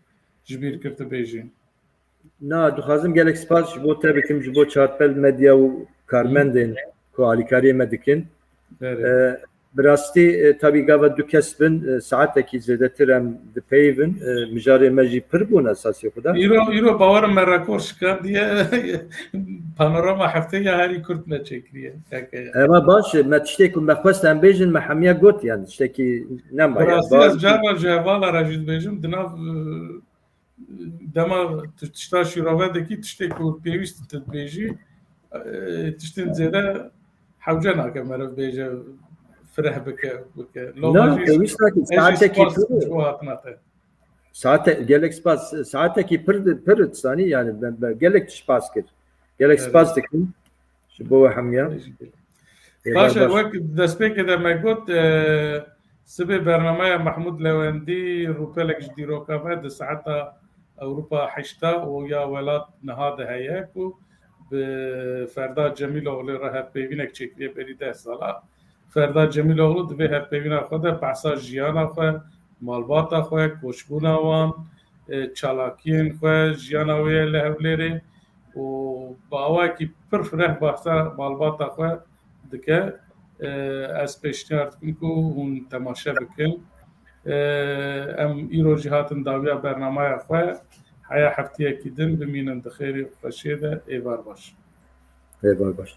ji bîr kir tu bêjî. Na, dixwazim gelek spas ji bo te bikim, ji bo Çarpel Medya û karmendên ku alîkariyê me dikin. Berê. E, bi rastî, e, tabî gava du kes bin, e, saetekî zêdetir em dipeyivin. E, mijarê me jî pir bûn esasê xwe de. Îro, îro bawerim me rekor şikandiye. Panorama heftê ya herî kurt me çêkiriye. Keke. Ema baş e, me tiştê ku me xwest em bêjin, me hemiya got, yani tiştekî nema. Bi rastî ez carna ji hevala re jî dibêjim, di nav, e, dema tu tişta şîrove dikî, tiştê ku pêwîst tu dibêjî, e, tiştên zêde hewce nake meriv bêje, fireh bike, bike. Loma Na, jî pêwîst nake, ez jî saetekî spas pir ji bo hatina te. Saete-, gelek spas. Saetekî pir, pir disanî, yani ben, ben gelek spas kir. Gelek Evet. Spas dikim. Ji bo we hemiya. Teşekkür. Ê, Baş e, baş. Wek destpêkê de me got, e, sibê bernameya Mehmûd Lewendî rûpelek ji dîroka me di saeta Ewropa heşta û ya welat niha de heye ku bi Ferda Cemîloglê re hevpeyvînek çêkiriye berî deh sala. Ferda Cemîloglu di vê hevpeyvîna xwe de behsa jiyana xwe, malbata xwe, koçbûna wan, e, çalakiyên xwe, jiyana wê ye li Hewlêrê û bi awayekî pir fireh behsa malbata xwe dike. E, ez pêşniyar dikim ku hûn temaşe bikin. E, em îro jî hatin dawiya bernameya xwe. Heya heftiyekî din bimînin di xêrê û xweşiyê de. Êvar baş. Êvar baş.